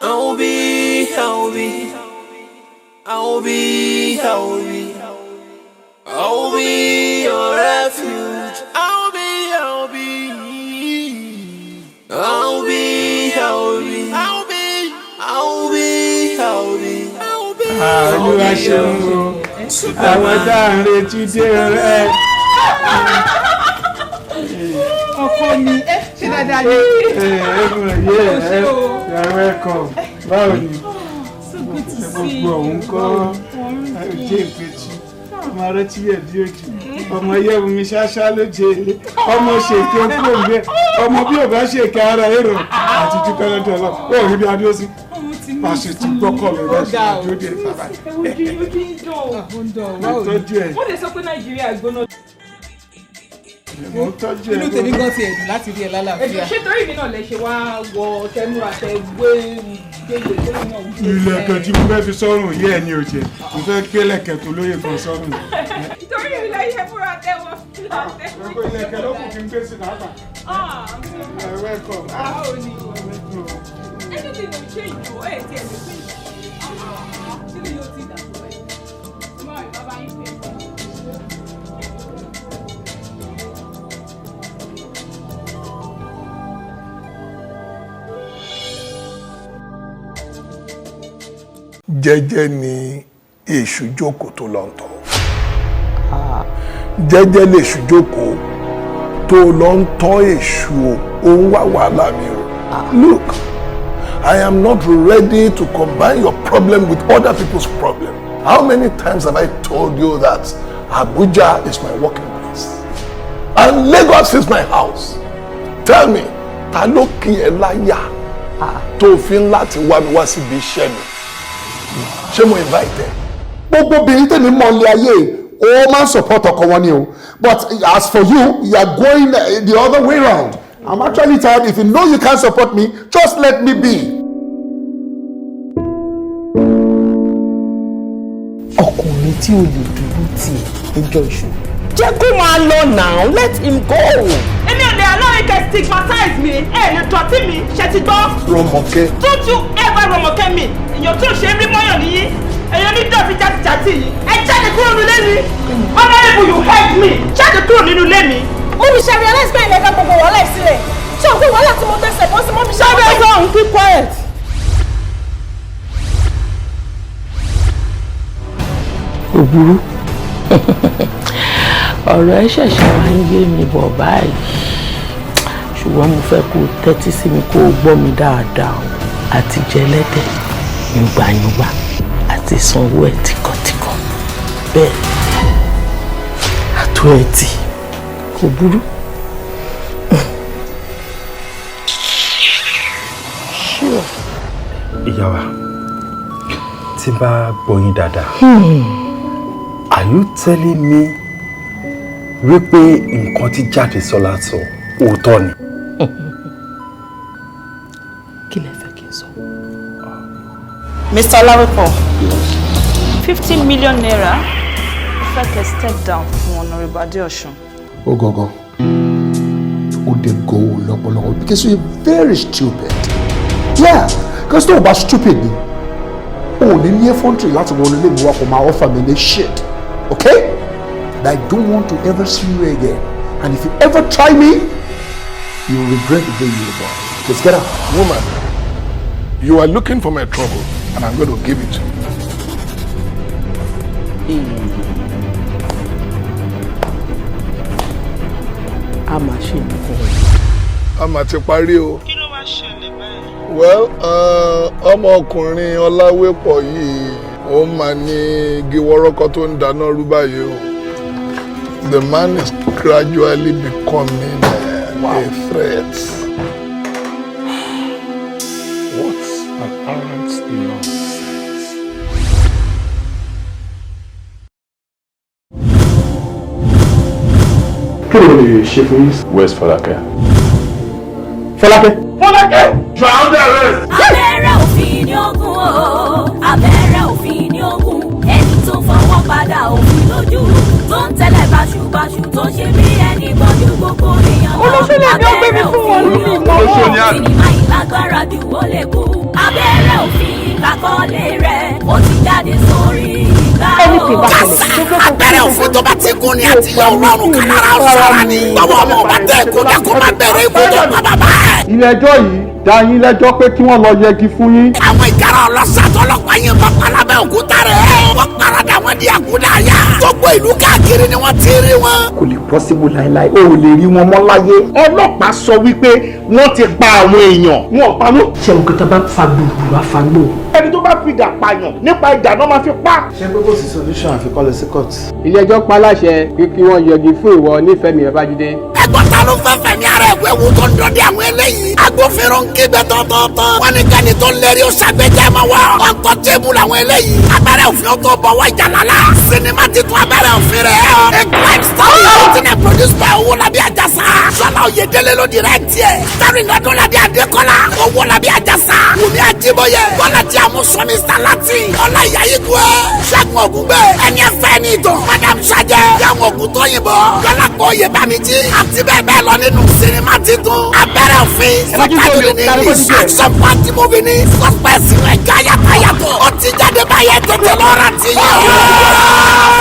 I'll be, I'll be, I'll be, I'll be, I'll be your refuge. I'll be, I'll be. Olúwa ṣeun o, àwọn tá à ń retí dé rẹ. Ọkọ mi, ẹ ṣe dáadáa ni. Ẹ ẹ you are welcome. Báwo ni? So good to see you. Gbogbo òun kọ́ ojú ìpẹ́tù. Ọmọ arántí yẹ̀ bí ojú. Ọmọ yẹ̀wù mi ṣáṣá ló jẹ ilé. Ọmọ ṣèké kó ń bẹ. Ọmọ bí ò bá ṣèké ara èrò àti dúpẹ́ lọ́dọ̀ Ọlọ́run. Ó rí bí adúró sí. Pàṣẹ ti gbọ́kọ̀ mi bá ṣe àdúró dé bàbá. Ojú ojú ń dùn. Ìtọ́jú ẹ̀. Wọ́n lè sọ pé Nàìjíríà gbóná. Mo ń tọ́jú ẹ̀. Inú tèmi gan ti ẹ̀dùn láti rí ẹ lálàáfíà. Ṣé torí mi náà lè ṣe wá wọ tẹmúra tẹ gbé gbégbé tó náà wú. Ilẹ̀kẹ̀ tí mo fẹ́ fi sọ́rùn yé ẹ ní òjè. Mo fẹ́ gbé lẹ̀kẹ̀ tó lóye kan sọ́rùn. Torí mi lè ṣe múra tẹ wọ fílà tẹ. Gbogbo ilẹ̀kẹ̀ ló kù kí n gbé sí lápá. Ẹ welcome. Báwo ni? Anything will change o, ẹ ti ẹ̀ lè pín. Ṣé lè yóò ti dàpọ̀ ẹ̀? Má rí bàbá yín pè é. Jẹ́jẹ́ ni èṣù jókòó tó lọ ń tọ́. Jẹ́jẹ́ lèṣù jókòó tó lọ ń tọ́ èṣù o, ó ń wá wàhálà mi o. Look, I am not ready to combine your problem with other people's problem. How many times have I told you that Abuja is my working place and Lagos is my house? Tell me, ta ló kì ẹ́ láyà tó fi ń láti wá mi wá síbi iṣẹ́ mi? Ṣé mo invite ẹ? Gbogbo obìnrin tèmi mọ̀ lé ayé o máa ń support ọkọ wọn ni o, but as for you, you are going the other way round. I'm actually tired. If you know you can't support me, just let me be. Ọkùnrin tí o lè dúró tì níjọ́ ìṣòro. Jẹ́ kó máa lọ now, let him go. Èmi ò lè allow you to stigmatize me, ẹ lè dọ̀tí mi, ṣe ti gbọ́. Rọ́mọkẹ́. Don't you ever Rọ́mọkẹ́ mi, èèyàn tí ò ṣe é rí mọ́yàn nìyí, èèyàn ní dọ̀tí játijàti yìí, ẹ jáde kúrò nínú ilé mi. Honourable, you heard me, jáde kúrò nínú ilé mi. Mo mi ṣe realize pé ilẹ̀ dá gbogbo wàhálà yìí sílẹ̀. Ṣé o pé wàhálà tí mo tẹ̀sẹ̀ bọ́ sí mọ́ mi ṣe. Ṣé ọ̀hún keep quiet. Kò burú. Ọ̀rọ̀ ẹ ṣẹ̀ṣẹ̀ wá ń yé mi bọ̀ báyìí, ṣùgbọ́n mo fẹ́ kó o tẹ́tí sí mi kó o gbọ́ mi dáadáa o. Àti jẹ ẹlẹ́dẹ̀ yùngbàyùngbà àti sanwó ẹ̀ tíkọ̀tíkọ̀ bẹ́ẹ̀ àtó ẹ̀ tì kò burú. Ìyá wa, tí n bá gbọ́ yín dáadáa, are you telling me wípé nǹkan tí Jádesọ́lá sọ òótọ́ ni? Kí lẹ fẹ́ kí n sọ? Mr. Olawepo, ₦50 million fẹ́ kẹ́ step down fún Honourable Adeosun. Ó gangan, ó dé go lọ́pọ̀lọpọ̀ because you are very stupid. Yeah, because tó o bá stupid ni, o ò ní ní effrontery láti wọnú ilé mi wá kó máa offer mi ní shit, okay? And I don't want to ever see you again. And if you ever try me, you will regret the day you were born. Let's get out. Woman, you are looking for my trouble, and I'm going to give it to you. A máa ṣe nǹkan. A máa ti parí o. Kí ló wá ṣẹlẹ̀ báyìí? Well, ọmọkùnrin Ọláwépọ̀ yìí, ó máa ní igi wọ́rọ́kọ́ tó ń dáná rú báyìí o. The man is gradually becoming a threat. What an arrant nonsense. Kí ló lè ṣe fún yín? Where's Fọlákẹ́? Fọlákẹ́. Fọlákẹ́! You are under arrest! Abẹ́rẹ́ òfin ní ogun o, abẹ́rẹ́ òfin ní ogun, ẹni tó fọwọ́ padà òfin lójú, tó ń tẹ́lẹ̀ báṣubàṣu, tó ń ṣe bí ẹni gbọ́njú gbogbo èèyàn lọ. Abẹ́rẹ́ òfin ní ogun, sinimá ìlágbára jù ó lè kú. Abẹ́rẹ́ òfin kàkọ́lé rẹ̀. Ó ti jáde sórí ìgbà o. Kásá abẹ́rẹ́ òfin tó bá ti gún ni àti yọ ọlọ́run kálára ọ̀sára ni. Báwo ọmọ ọba tẹ ẹ̀kọ́ dákó máa bẹ̀rẹ̀ ikú tó pa bàbá ẹ̀. Ilé ẹjọ́ yìí dá yín lẹ́jọ́ pé kí wọ́n lọ yẹgi fún yín. Àwọn ìkara ọlọ́sà tọlọ́pàá yín bá palábẹ́ òkúta rẹ̀. Wọ́n parada wọn di àkúdàáyà. Gbogbo ìlú káàkiri ni wọ́n ti rí wọn. Kò lè possible láéláé, o ò lè rí wọn mọ́ láyé. Ọlọ́pàá sọ wípé wọ́n ti pa àwọn èèyàn, wọn ò pa wọ́n. Ṣé o kìtà bá fa gbùgbù àfagbò? Ẹni tó bá fi ìdà pààyàn nípa ìdà náà máa fi pa. Ṣé pé kò sí solution àfikọ́ lọ sí court? Ilé ẹjọ́ pa láṣẹ pé kí wọ́n yẹgi fún ìwọ Nífẹ̀mí Babájídé. Ẹgbọ́n ta ló fẹ́ fẹ̀mí ara ẹ̀ wéwu tó ń dọdẹ àwọn eléyìí. Agbófinró ń kígbe tọ́tọ́tọ́. Wọ́n ní kẹ́ni tó ń lérí ó ṣàgbéjẹ́ mọ́ wá. Untouchable làwọn eléyìí. Abẹ́rẹ́ òfin tó bọ̀ wá ìjàlálà. Sinimá titun abẹ́rẹ́ òfin rẹ̀. A crime story written and produced by Owólabí Àjàsà. Ṣọlá Oyèdélé ló direct ẹ̀. Starring Ọdúnladé Adékọ́lá. Owólabí Àjàsà. Wùmí Àjíbóyè. Bọ́lájí Àmúsọ Mr. Latin. Ọlá Ìyá Igwe. Ṣẹ́gun Ògúngbè. Ẹni ẹ̀fẹ́ ní ìtàn. Madam Sajẹ. Yàwọn Ògùn Tóyìnbó. Dọ́lápọ̀ Oyèbámijí. Àti bẹ́ẹ̀ bẹ́ẹ̀ lọ nínú sinimá titun. Abẹ́rẹ́ òfin. Subtitle in English. Action party movie ni. Suspense rẹ̀ já yàtọ̀. Ó ti jáde báyẹn tètè lọ́ra ti yàn.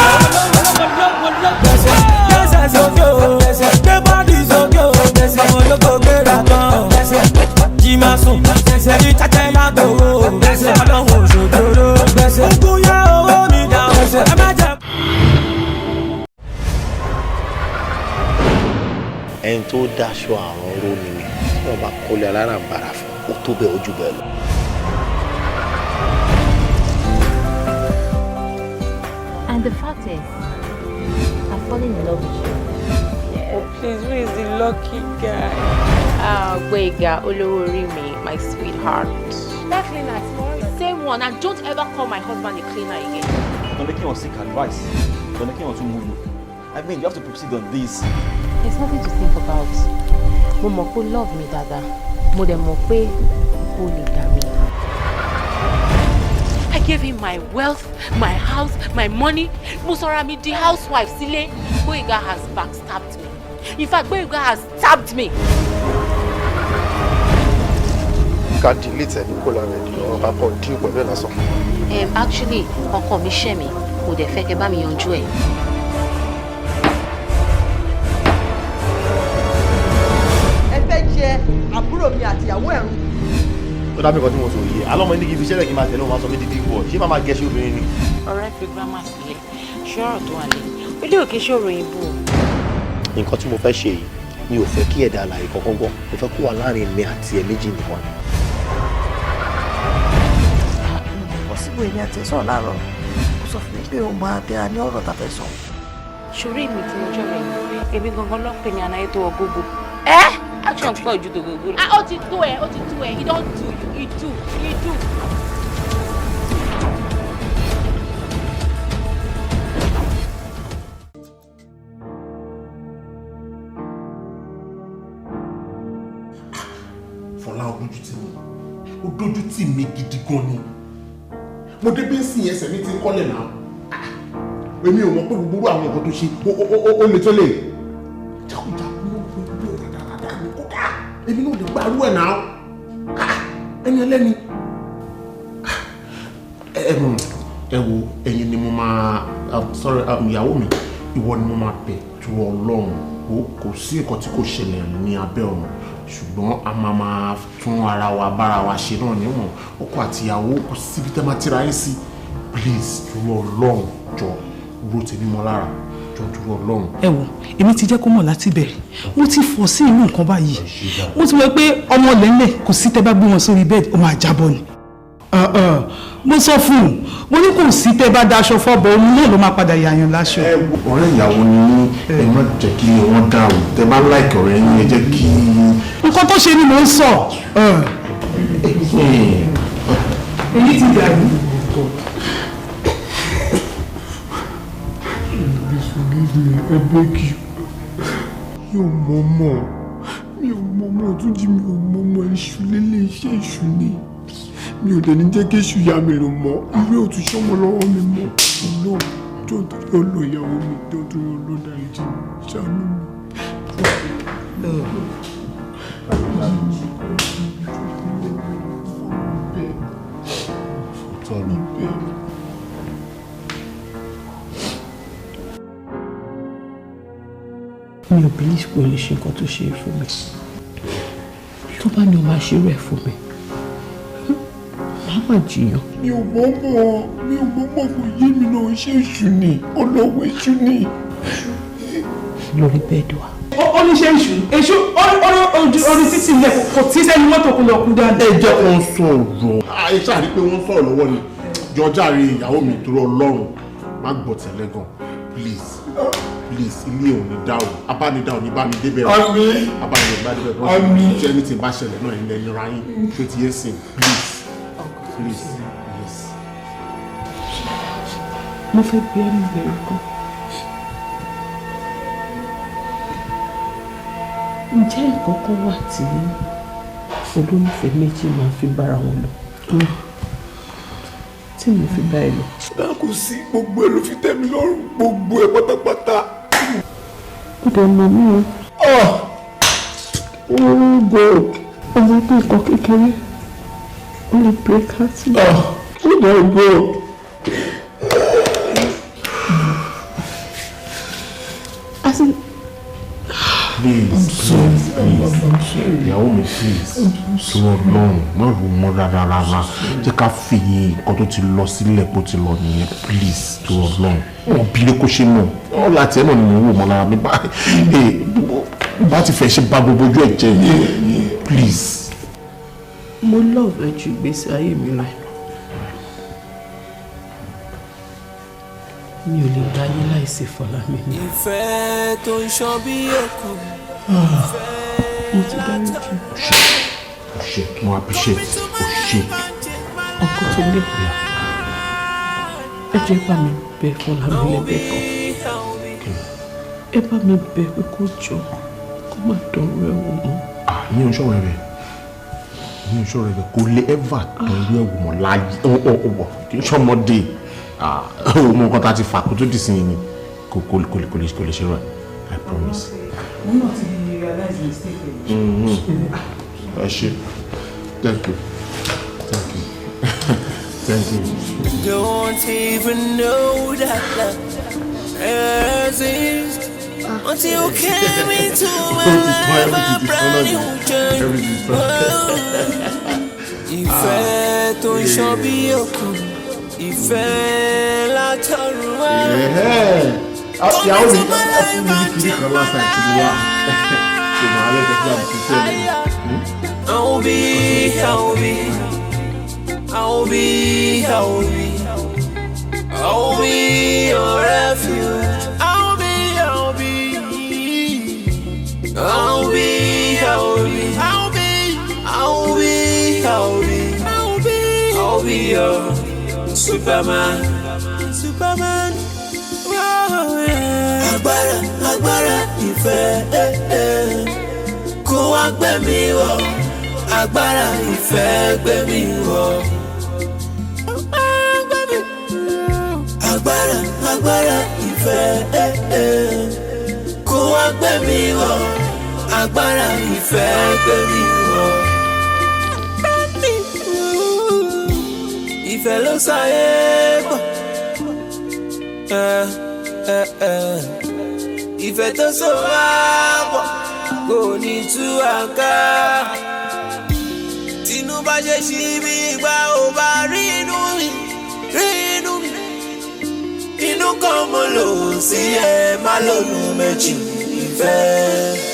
Ẹni tó dáṣọ àrùn ró ni mi tí wọ́n bá kọ́lé alárànbarà fún ó tó bẹ́ẹ̀ ojú bẹ́ẹ̀ lọ. And the fact is, I've fallen in love with you. Oh, please, who is the lucky guy? Ah, Gbénga, olówó orí mi, my sweetheart. That cleaner, same one, and don't ever call my husband a cleaner again. Don't make him seek advice. Don't make him to move. I mean, you have to proceed on this. There's nothing to think about. Mo mọ̀ pé love mi dáadáa. Mo dẹ̀ mọ̀ pé kò lè dà mí. I gave him my wealth, my house, my money. Mo sọra mi di housewife sílé. Gbóyèga has backstabbed me. In fact, Gbóyèga has stabbed me. Ká delete ẹni kó lára ẹni ọ̀rọ̀ ká kọ́ dín pẹ̀lú ẹ̀ lásán. Actually, ọkọ mi ṣẹ̀ mí, kò dẹ̀ fẹ́ kẹ́ bá mi yanjú ẹ̀. Ẹ fẹ́ jẹ àbúrò mi àtìyàwó ẹ̀rù. Ó dábìí kan tí mo sọ yìí, alọ́mọ ní kí n fi ṣẹlẹ̀ kí n máa tẹ̀lé òun máa sọ mí di big boy, ṣé máa máa gẹṣẹ́ obìnrin ni? Ọ̀rẹ́ fi gírámà sílẹ̀, ṣọ́rọ̀ tó wà lẹ́yìn. Ilé òkè ṣòro ìbò. Nǹkan tí mo fẹ́ ṣe yìí, mi ò fẹ́ kí ẹ̀dá alààyè kankan gbọ́, mo fẹ́ kó wà láàrin mi àti ẹ méjì nìkan. Possible èmi àti ẹ̀ sọ̀rọ̀ láàárọ̀, ó sọ fún mi pé òun máa tẹ́ra ní ọ̀rọ̀ tá a fẹ́ sọ. Ṣorí èmi tí mo jọ rẹ̀ yìí, èmi gangan ló ń pè ní anáyé tó wọ gógó. Ẹ́ action pọ̀ ju tògógó lọ. Ó ti tó ẹ, ó ti tó ẹ, he don do you, he do, he do. Fọlá, ó dójú tì mí, ó dójú tì mí gidi gan ni. Mo dé bí ń sìn ẹsẹ̀ mi ti ń kọ́lẹ̀ náà. Èmi ò mọ̀ pé gbogbo àwọn nǹkan tó ṣe ó le tó lè. Jákujàku ló ń gbé rádaràdà ní kódà. Èmi náà lè gbárù ẹ̀ náà. Ẹni ẹlẹ́ni. Ẹ wo, ẹ̀yin ni mo máa, sorry, ìyàwó mi, ìwọ ni mo máa bẹ̀ tó Ọlọ́run. Kò sí nǹkan tí kò ṣẹlẹ̀ ní abẹ́ ọ̀run, ṣùgbọ́n a máa máa tún ara wa bára wa ṣe náà níwọ̀n ọkọ àtìyàwó, kò síbi tẹ́ máa tíra yín sí. Please, dúró Ọlọ́run, jọ ro tèmi mọ́ lára, jọ dúró Ọlọ́run. Ẹ wo, èmi ti jẹ́ kó mọ̀ láti bẹ̀rẹ̀, mo ti fọ̀ sí inú nǹkan báyìí, mo ti mọ̀ pé ọmọ lẹ́lẹ̀ kò sí tẹ́ bá gbé wọn sórí bẹ́ẹ̀dì ó máa jábọ́ ni. Mo sọ fún un, mo ní kò sí tẹ́ bá daṣọ fọ́bọ̀ òun náà ló máa padà yàyàn láṣọ. Ọ̀rẹ́ ìyàwó ni yín, ẹ má jẹ́ kí wọ́n dàrú, tẹ́ bá láìkì ọ̀rẹ́ yín ẹ jẹ́ kí. Nǹkan tó ṣe ni mò ń sọ. Èyí ti dàrú. Please forgive me, I beg you. Mi ò mọ̀ mọ̀, mi ò mọ̀ mọ̀, Túnjí, mi ò mọ̀ mọ̀, iṣu lélẹ̀, iṣẹ́ iṣu ni. Mi ò dẹ̀ ní jẹ́ kí èṣù yá mi lò mọ́, ìwé ò tún ṣọ́mọ lọ́wọ́ mi mọ́. Ọlọ́run, jọ̀ọ́ torí Ọlọ́run ìyàwó mi, jọ̀ọ́ torí Ọlọ́run dáríjì mi, ṣàánú mi. babe. Mi ò believe pé o lè ṣe nǹkan tó ṣe fún mi. Tó bá ní o máa ṣerú ẹ̀ fún mi, màá má jiyàn. Mi ò mọ̀ mọ̀, mi ò mọ̀ mọ̀, kò yé mi náà, iṣẹ́ èṣù ni, olówó èṣù ni. Lórí bẹ́ẹ̀dì wa. Ó ní ṣe èṣù èṣù orí títì ilẹ̀ kò tí sẹ́ni mọ́tò kò lọ kú dáadáa. Ẹ jẹ́ kó ń sọ̀rọ̀. Àyè ṣáà rí pé wọ́n ń sọ̀rọ̀ lọ́wọ́ ni. Jọjá rí ìyàwó mi torí Ọlọ́run, má gbọ́ tẹ̀lé gan, please please, ilé ò ní dá o, abánidá ò ní bá mi débẹ̀ o. Àmín. Abánidá ò ní bá débẹ̀ o. Àmín. Ṣé ẹni tí ń bá ṣẹlẹ̀ náà ilẹ̀ nira yín ṣó ti yé sìn, please please, yes. Mo fẹ́ bí ẹni bẹ̀rù kan. Ǹjẹ́ nǹkan kan wà tí olólùfẹ́ méjì máa fi bára wọn lò tí mo fi bá ẹ lò? Kò sí, gbogbo ẹ ló fi tẹ́ mi lọ́rùn, gbogbo ẹ pátápátá. Ó dẹ̀ mọ̀ mí o. Oh God. Ọmọ pé nǹkan kékeré ó lè break heart mi. Oh my God. As in, Please, please, please, ìyàwó mi, please, tí wọ́n lọ́rùn má rò mọ́ rárá rárá, jẹ́ ká fi nǹkan tó ti lọ sílẹ̀ kó ti lọ nìyẹn, please, tí wọ́n lọ́rùn wọn bí lé kó ṣe mọ̀ ọ́ láti ẹ̀ náà ni mò ń wò mọ́ lára mi bá ti fẹ́ ṣe bá gbogbo ojú ẹ̀ jẹ́, please. Mo love ẹ ju ìgbésí ayé mi lọ. Mi ò lè gbáyé láìsí Fọlámi ni. Ìfẹ́ tó ń ṣàn bí òkun. Mo ti dáríjì. O ṣe, mo appreciate, o ṣe. Ọkọ tó lé, ẹ jẹ́ bá mi bẹ̀ Fọlámi lẹ́bẹ̀ẹ́ kan. Ẹ bá mi bẹ̀ pé kó jọ kó má dánrú ẹ̀ wò mọ́. Ìyẹn ò ṣọ̀rọ̀ rẹ̀, ìyẹn ò ṣọ̀rọ̀ rẹ̀, kò lè ever dánrú ẹ̀ wò mọ́ láyé, ọ̀wọ̀ kì í ṣọmọdé. Ó mọ nǹkan tá a ti fà kó tó dì sí yìí ni, kò kò kò lè kò lè kò lè ṣe rẹ̀, I promise. Mo náà ti realize mistake ẹ̀. Ẹ ṣé, thank you, thank you, thank you. Don't even know that love exists until you came into my life, a brand new journey. Ìfẹ́ tó ń ṣàn bí òkun, ìfẹ́ látọ̀run wá. Ìyàwó mi fún mi ní kiri kan last time tí mo wá ṣe màá lẹ́jọ́ fún àbùkù sí ẹ̀. I'll be, I'll be, I'll be, I'll be, I'll be your refuge. I'll be, I'll be, I'll be, I'll be, I'll be, I'll be, I'll be, I'll be, I'll be your Superman, Superman. Oh, yeah. Agbára, agbára ìfẹ́, kó wá gbé mi wọ̀. Agbára ìfẹ́ gbé mi wọ̀. Agbára, agbára ìfẹ́, kó wá gbé mi wọ̀. Agbára ìfẹ́ gbé mi wọ̀. Ìfẹ́ ló sáyé pọ̀. Ìfẹ́ tó so wá pọ̀ kò ní tú àká. Tinú bá ṣe ṣí bí ìgbà ò bá rí inú mi, rí inú mi. Inú kan mo lò sí ẹ, má lónú méjì ìfẹ́.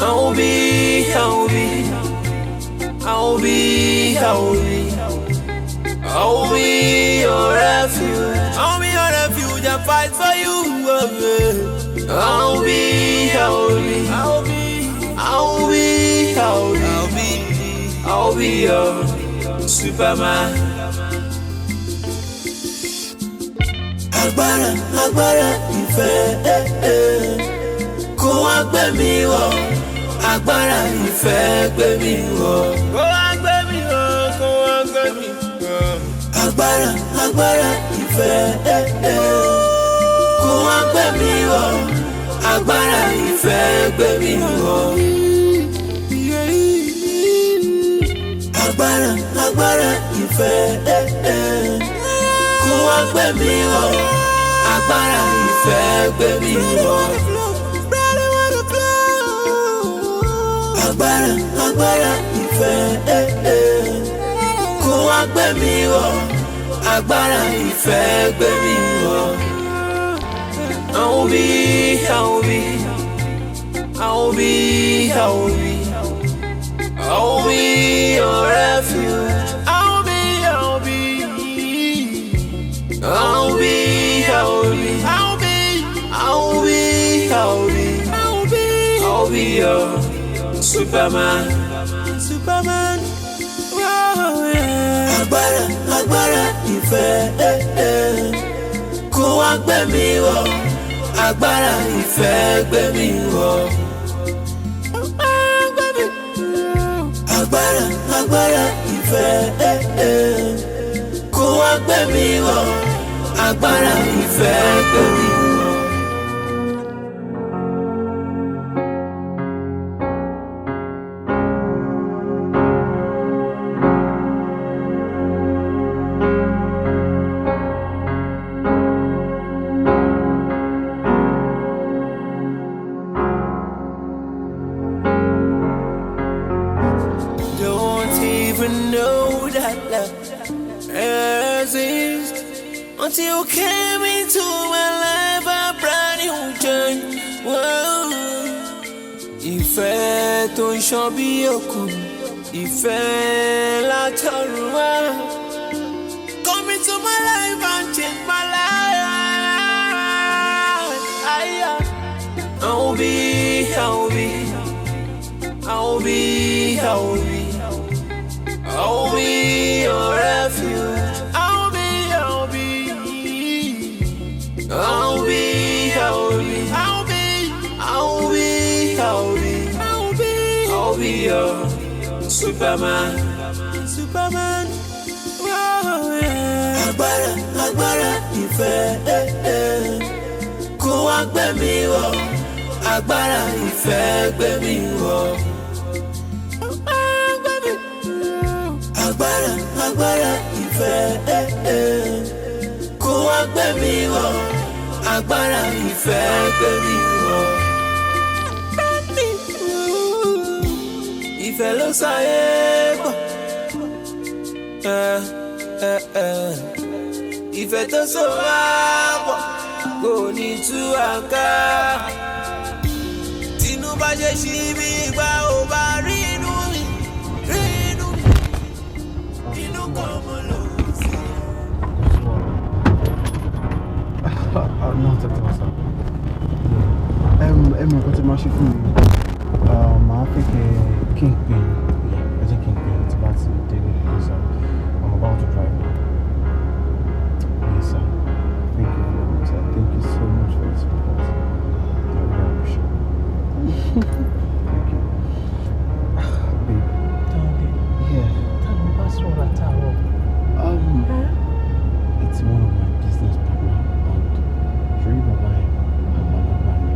I'll be, I'll be, I'll be, I'll be, I'll be your refuge. I'll be your refuge and fight for you. I'll be, I'll be, I'll be, I'll be, I'll be, I'll be your Superman. Agbára, agbára ìfẹ́, kó wá gbé mi wọ̀. Agbára ìfẹ́ gbé mi wọ̀. Kó wá gbé mi wọ̀, kó wá gbé mi wọ̀. Agbára, agbára ìfẹ́, kó wá gbé mi wọ̀. Agbára ìfẹ́ gbé mi wọ̀. Agbára, agbára ìfẹ́, gbé mi wọ̀, agbára ìfẹ́ gbé mi wọ̀. Agbára, agbára ìfẹ́, kó wá gbé mi wọ̀, agbára ìfẹ́ gbé mi wọ̀. I'll be, I'll be, I'll be, I'll be, I'll be your refuge. I'll be, I'll be, I'll be, I'll be, I'll be, I'll be, I'll be, I'll be, I'll be your Superman. Superman. Oh, yeah. Agbára, agbára ìfẹ́, kó wá gbé mi wọ̀, agbára ìfẹ́ gbé mi wọ̀. Agbára, agbára ìfẹ́, kó wá gbé mi wọ̀, agbára ìfẹ́ gbé mi wọ̀. Don't even know that love exists until you came into my life, a brand new journey. Whoa. Ìfẹ́ tó ń ṣàn bí òkun, ìfẹ́ látọ̀run wá. Come into my life and change my life. I'll be, I'll be, I'll be, I'll be, I'll be your refuge. I'll be, I'll be, I'll be, I'll be, I'll be, I'll be, I'll be, I'll be, I'll be your Superman. Superman. Oh, yeah. Agbára, agbára ìfẹ́, kó wá gbé mi wọ̀, agbára ìfẹ́ gbé mi wọ̀. Agbára, agbára ìfẹ́, kó wá gbé mi wọ̀, agbára ìfẹ́ gbé mi wọ̀. Ìfẹ́ ló sáyé pọ̀, ìfẹ́ tó so wá pọ̀ kò ní tú àká. Tinú bá ṣe ṣí bí ìgbà ò bá rí inú mi, rí inú mi, inú kan mo lò sí. No, tẹ́tí wá sá. Ẹ mọ̀ nǹkan tí máa ṣe fún mi. Màá fẹ́ kí n pè yín. Ẹ jẹ́ kí n pè yín tí bá ti délé because I'm about to drive now. Yes, sir. Thank you very much, sir. Thank you so much for your support. I really appreciate it. Thank you. Babe. Darling. Yeah. Ta ló bá sọ̀rọ̀ látàárọ̀? It's one of my business partner and Shuri Baba Agbalagba ni.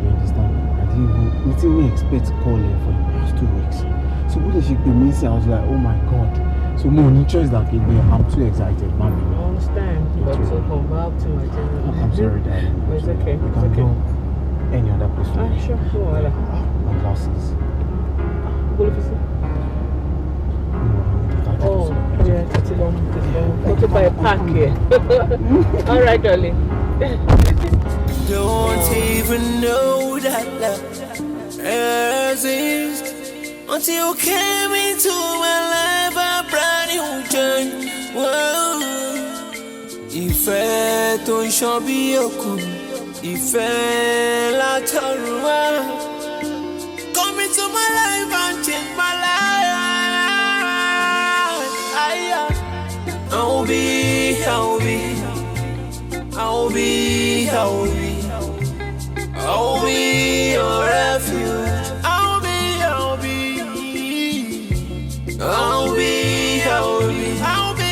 You understand? I didn't even expect to call her for the past 2 weeks. So bó lè ṣe pè mí sí, I was like, oh my God. So mo ní choice that kì í gbé. I'm too excited, mami. I understand, but to come back to my general. I'm sorry, darling. But it's okay. We It's can okay. go any other place. Ah, sure. No wahala. My glasses. Go look for some. Oh, yeah, tètè lọ, tètè lọ. Go to buy a pack here. All right, darling. Don't even know that love exists until you came into my life, a brand new journey. Whoa. Ìfẹ́ tó ń ṣàn bí òkun, ìfẹ́ látọ̀run wá. Come into my life and change my life. I'll be, I'll be, I'll be, I'll be, I'll be your refuge. I'll be, I'll be, I'll be, I'll be, I'll be,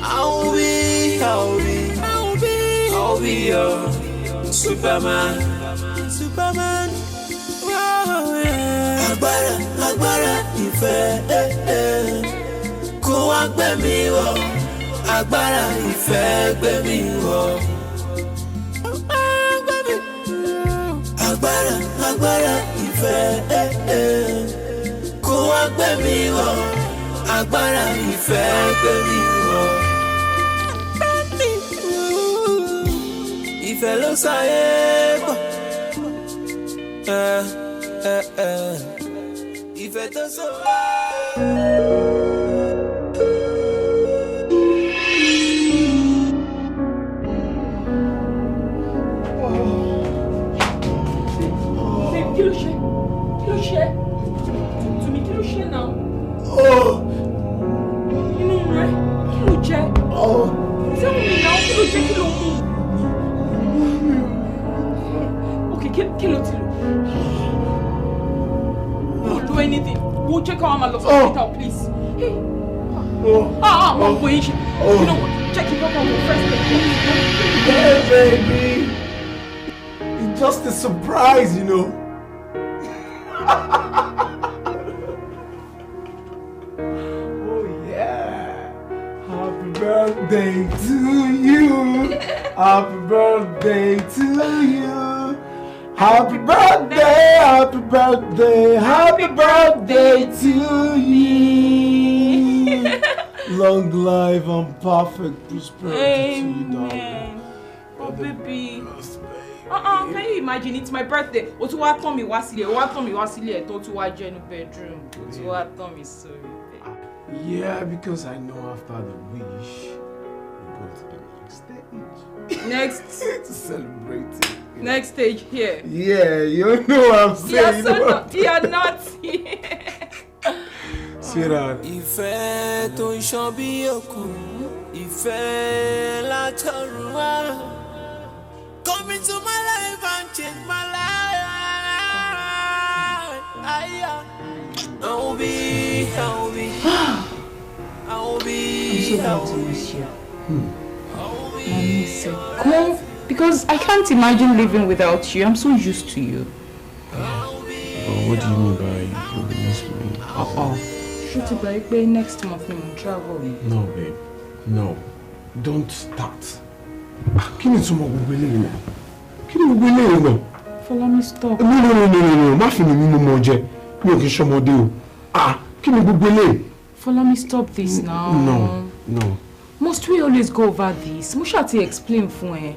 I'll be, I'll be, I'll be, I'll be your Superman. Superman. Oh, yeah. Agbára, agbára ìfẹ́, kó wá gbé mi wọ̀, Agbára ìfẹ́ gbé mi wọ̀. Agbára, agbára ìfẹ́, kó wá gbé mi wọ̀. Agbára ìfẹ́ gbé mi wọ̀. Ìfẹ́ ló sáyé pọ̀. Ìfẹ́ tó sọ wá. Babe, kí ló ṣe? Kí ló ṣe? Tùmí, kí ló ṣe náà? Inú rẹ̀, kí ló jẹ? Tell me now, kí ló jẹ, kí ló mú? Okay, kí ló ti lò? Don't do anything. Wo jẹ́ káwọn máa lọ sí hospital, please. Hey. Ah, mo ń bóyin ṣe. You know what? Check it out on the first day. Hey, baby. It's just a surprise, you know. Oh, yeah. Happy birthday to you. Happy birthday to you. Happy birthday, happy birthday, happy birthday to you. Long life and perfect prosperity to you, darling. Oh, baby. Can you imagine? It's my birthday. O tún wá tán mi wá sílé, o wá tán mi wá sílé ẹ̀ tó tún wá jẹ́ inú bedroom. O tún wá tán mi sórí bed. Yeah, because I know after the wish, we go to the next stage. Next? To celebrate it. You know? Next stage here. Yeah, you know what I'm saying. You are naughty. Sweetheart. Ìfẹ́ tó ń ṣàn bí òkun, ìfẹ́ látọ̀run wá. Come into my life and change my life. I'll be, I'll be, I'll be. I'm so glad to miss you. I miss you. Come on, because I can't imagine living without you. I'm so used to you. But what do you mean by you miss me? Ṣó ti gbà pé next month ni mo travel ni? No, babe. No. Don't start. Kí ni ìtumọ̀ gbogbo eléyìí náà? Kí ni gbogbo eléyìí náà? Fọlámi, stop. No, no, no, no, no, no. Má fi mi mímú mọ jẹ. Mi ò kì í ṣọmọdé o. Ah, kí ni gbogbo eléyìí? Fọlámi, stop this now. No, no. Must we always go over this? Mo ṣáà ti explain fún ẹ.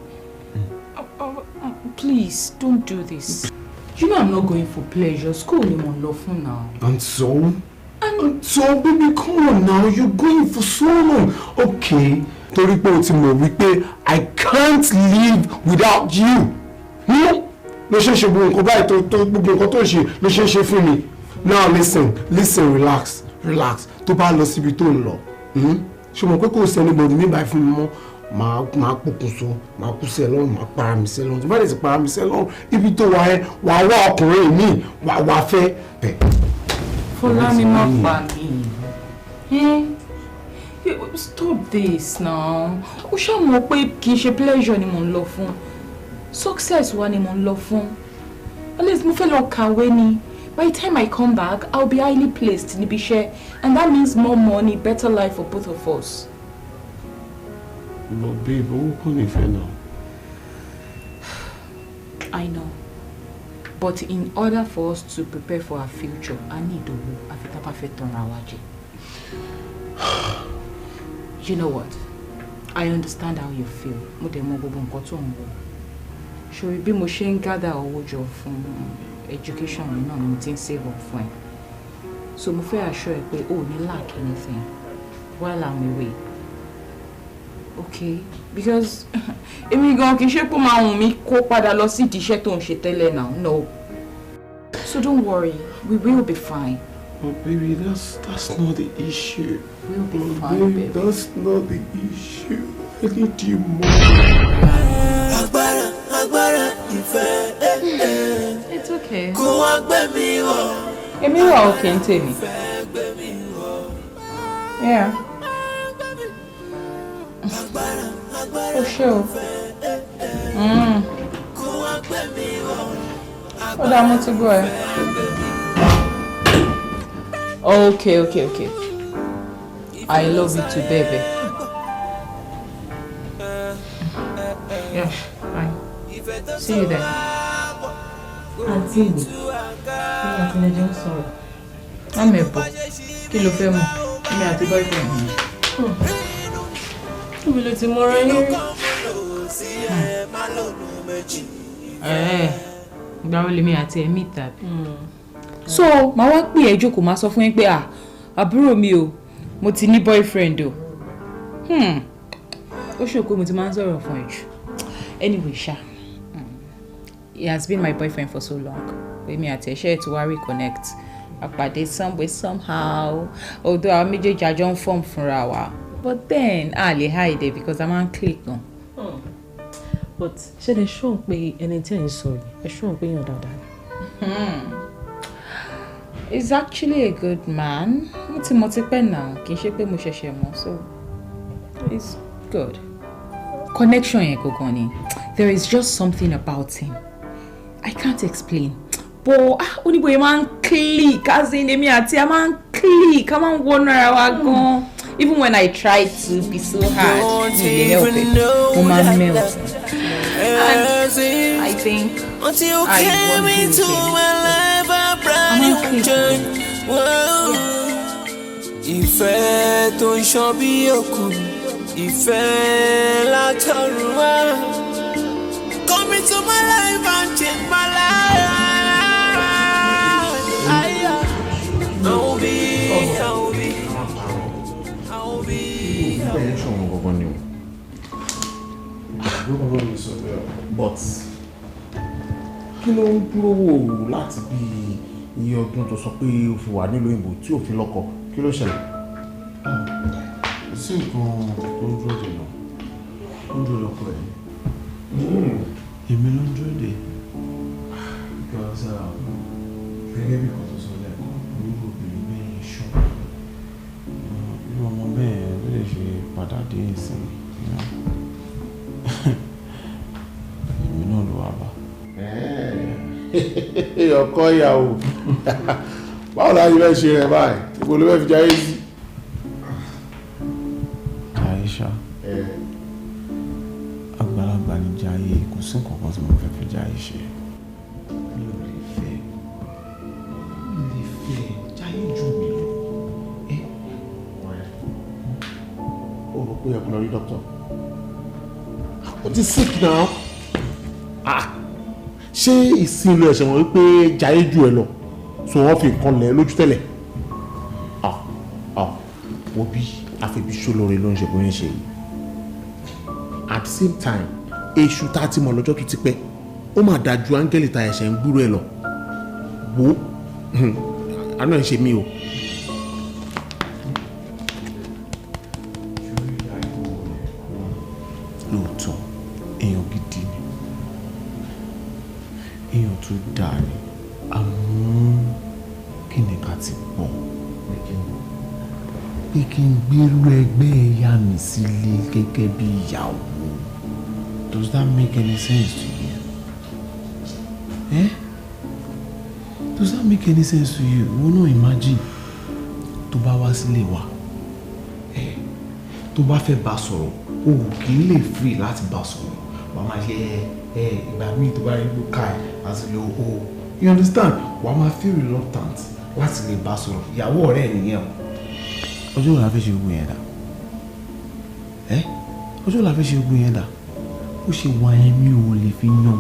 Please, don't do this. You know I'm not going for pleasure. School ni mo ń lọ fún now. And so? And so, baby, come on now. You're going for so long. Okay. Torí pé o ti mọ̀ wípé I can't live without you. Ló ṣe ń ṣe gbogbo nǹkan báyìí, tó gbogbo nǹkan tó ń ṣe ló ṣe ń ṣe fún mi. Now listen, listen, relax, relax. Tó bá lọ síbi tó ń lọ, ṣe mọ̀ pé kò sí anybody ní báyìí fún mi mọ́. Màá pokùnso, màá kú sí ẹ lọ́rùn, màá para mi sí ẹ lọ́rùn. Tí bá lè ti para mi sí ẹ lọ́rùn, ibi tó wà ẹ, wà wá ọkùnrin mi, wà wá fẹ́ bẹ̀. Fọlámi, má pa mí. Stop this now. Ó ṣáà mọ̀ pé kì í ṣe pleasure ni mò ń lọ fún. Success wa ni mò ń lọ fún. At least mo fẹ́ lọ kàwé ni. By the time I come back, I'll be highly placed níbi iṣẹ́, and that means more money, better life for both of us. But babe, owó kọ́ nífẹ̀ẹ́ náà. I know. But in order for us to prepare for our future, I need owó, àfi tá a bá fẹ́ tanra wa jẹ. You know what? I understand how you feel. Mo dẹ̀ mọ gbogbo nǹkan tó ń wò. Ṣòrí bí mo ṣe ń gather owó jọ fún education mi náà ni mo ti ń save up fún ẹ. So mo fẹ́ assure ẹ pé o ò ní lack anything while I'm away. Okay? Because èmi gan kì í ṣe pé ó máa wùn mí kó padà lọ sí ìdí iṣẹ́ tó ń ṣe tẹ́lẹ̀ náà. No. So don't worry, we will be fine. But baby, that's not the issue. We'll be fine, babe, baby. That's not the issue. I need you more. Agbára, agbára ìfẹ́. It's okay. Kó wá gbé mi wọ̀. Èmi wà okay ń tèmi. Yeah. O ṣé o. Ó dáa, mo ti gbọ́ ẹ. Okay. I love you too, baby. Yeah, bye. See you there. Àǹtí mi, ní àtìlẹ́jọ́ ń sọ̀rọ̀. Má mẹ̀bọ̀, kí ló fẹ́ mọ̀? Èmi àti boyfriend mi. Níbi ló ti mọ́ra yín rí? Ẹ̀ẹ́, ìgbà wo lèmi àti ẹ̀ meet tàbí? So, màá wá pè ẹ́ jókòó, máa sọ fún yín pé à, àbúrò mi o, mo ti ní boyfriend o. Ó ṣòro pé mo ti máa ń sọ̀rọ̀ fún ẹ jù. Anyway, ṣá, he has been my boyfriend for so long. Èmi àti ẹ̀ṣẹ́ ti wá reconnect. A pàdé some way somehow. Although àwọn méjèèjì àjọ ń form fúnra wa. But then, a lè hide it because a máa ń click gan. But ṣé lè ṣóhun pé ẹni tí ẹ̀ ń sọ yìí, ẹ ṣóhun pé èèyàn dáadáa ni? He's actually a good man. Mo ti mọ̀ tipẹ́ náà, kì í ṣe pé mo ṣẹ̀ṣẹ̀ mọ̀, so he's good. Connection yẹn gangan ni. There is just something about him. I can't explain. But ah, ó ní bóyá máa ń click, as in èmi àti a máa ń click, a máa ń wọnú ara wa gan. Even when I try to be so hard, mi lè help it. Mo máa ń melt. And I think Until you I came want into you again. My life, a brand new journey. Whoa. Ìfẹ́ tó ń ṣàn bí òkun, ìfẹ́ látọ̀run wá. Come into my life and change my life. I will be, I will be, I will be. Bẹ́ẹ̀ ṣọ̀wọ́n gangan ni o. Ló mi sọ bẹ́ẹ̀ o. But kí ló ń dúró wò láti bí iye ọdún tó sọ pé o fi wà nílùú òyìnbó tí ò fi lọ́kọ? Kí ló ṣẹlẹ̀? Kò sí nǹkan tó ń dúró dè náà, ó ń dúró lọ́kọ ẹ̀. Èmi ló ń dúró dè because gẹ́gẹ́ bí nǹkan tó sọ lẹ́ẹ̀kan, irú obìnrin bẹ́ẹ̀ yẹn ṣàn, irú ọmọ bẹ́ẹ̀ ló lè ṣe padà dé ìsìn, èmi náà ló wà bá. Ọkọ ìyàwó, báwo la yìí fẹ́ ṣe rẹ̀ báyìí? Ibo ló fẹ́ fi jayé sí? Aisha, àgbàlagbà ní Jayé, kò sí nǹkan kan tí mo fẹ́ fi Jayé ṣe. Mi ò lè fẹ́, mi ò lè fẹ́ Jayé jù mí lọ. O rò pé ẹ̀kún lọ rí dókítà? O ti sick now. Ah, ṣé ìsìn ìlú ẹ̀ṣẹ̀ wọn wípé Jayé jù ẹ lọ, so wọ́n fi nǹkan lẹ̀ lójú tẹ́lẹ̀? Ah ah, wo bí àfẹ́bí ṣólóore ló ń ṣe bóyá ń ṣe yìí. At the same time, èṣù tá a ti mọ̀ lọ́jọ́ tó ti pẹ́, ó mà dájú áńgẹ́lì tá ẹ̀ṣẹ̀ ń gbúrò ẹ̀ lọ. Wo, àánú ẹ̀ ń ṣe mí o. Lóòótọ́, èèyàn gidi ni, èèyàn tó dáa ni, àmọ́ kí ni ká ti pọ̀ pé kí n gbérú ẹgbẹ́ ẹ̀yà mi sílé gẹ́gẹ́ bí ìyàwó? Does that make any sense to you? Eh? Does that make any sense to you? Ìwọ náà imagine tó bá wá sílé wa, eh? Tó bá fẹ́ bá sọ̀rọ̀, o ò kì í lè free láti bá sọ̀rọ̀. Wàá máa ṣe ẹ ìgbà míì tó bá rí ló ká ẹ àti lo o. You understand? Wàá máa feel reluctant láti lè bá sọ̀rọ̀. Ìyàwó ọ̀rẹ́ ẹ̀ nìyẹn o. Ọjọ́ wo la fẹ́ ṣe ogun yẹn dà? Ẹ́, ọjọ́ wo la fẹ́ ṣe ogun yẹn dà? Ó ṣe wà yẹn, mi ò lè fi yangàn.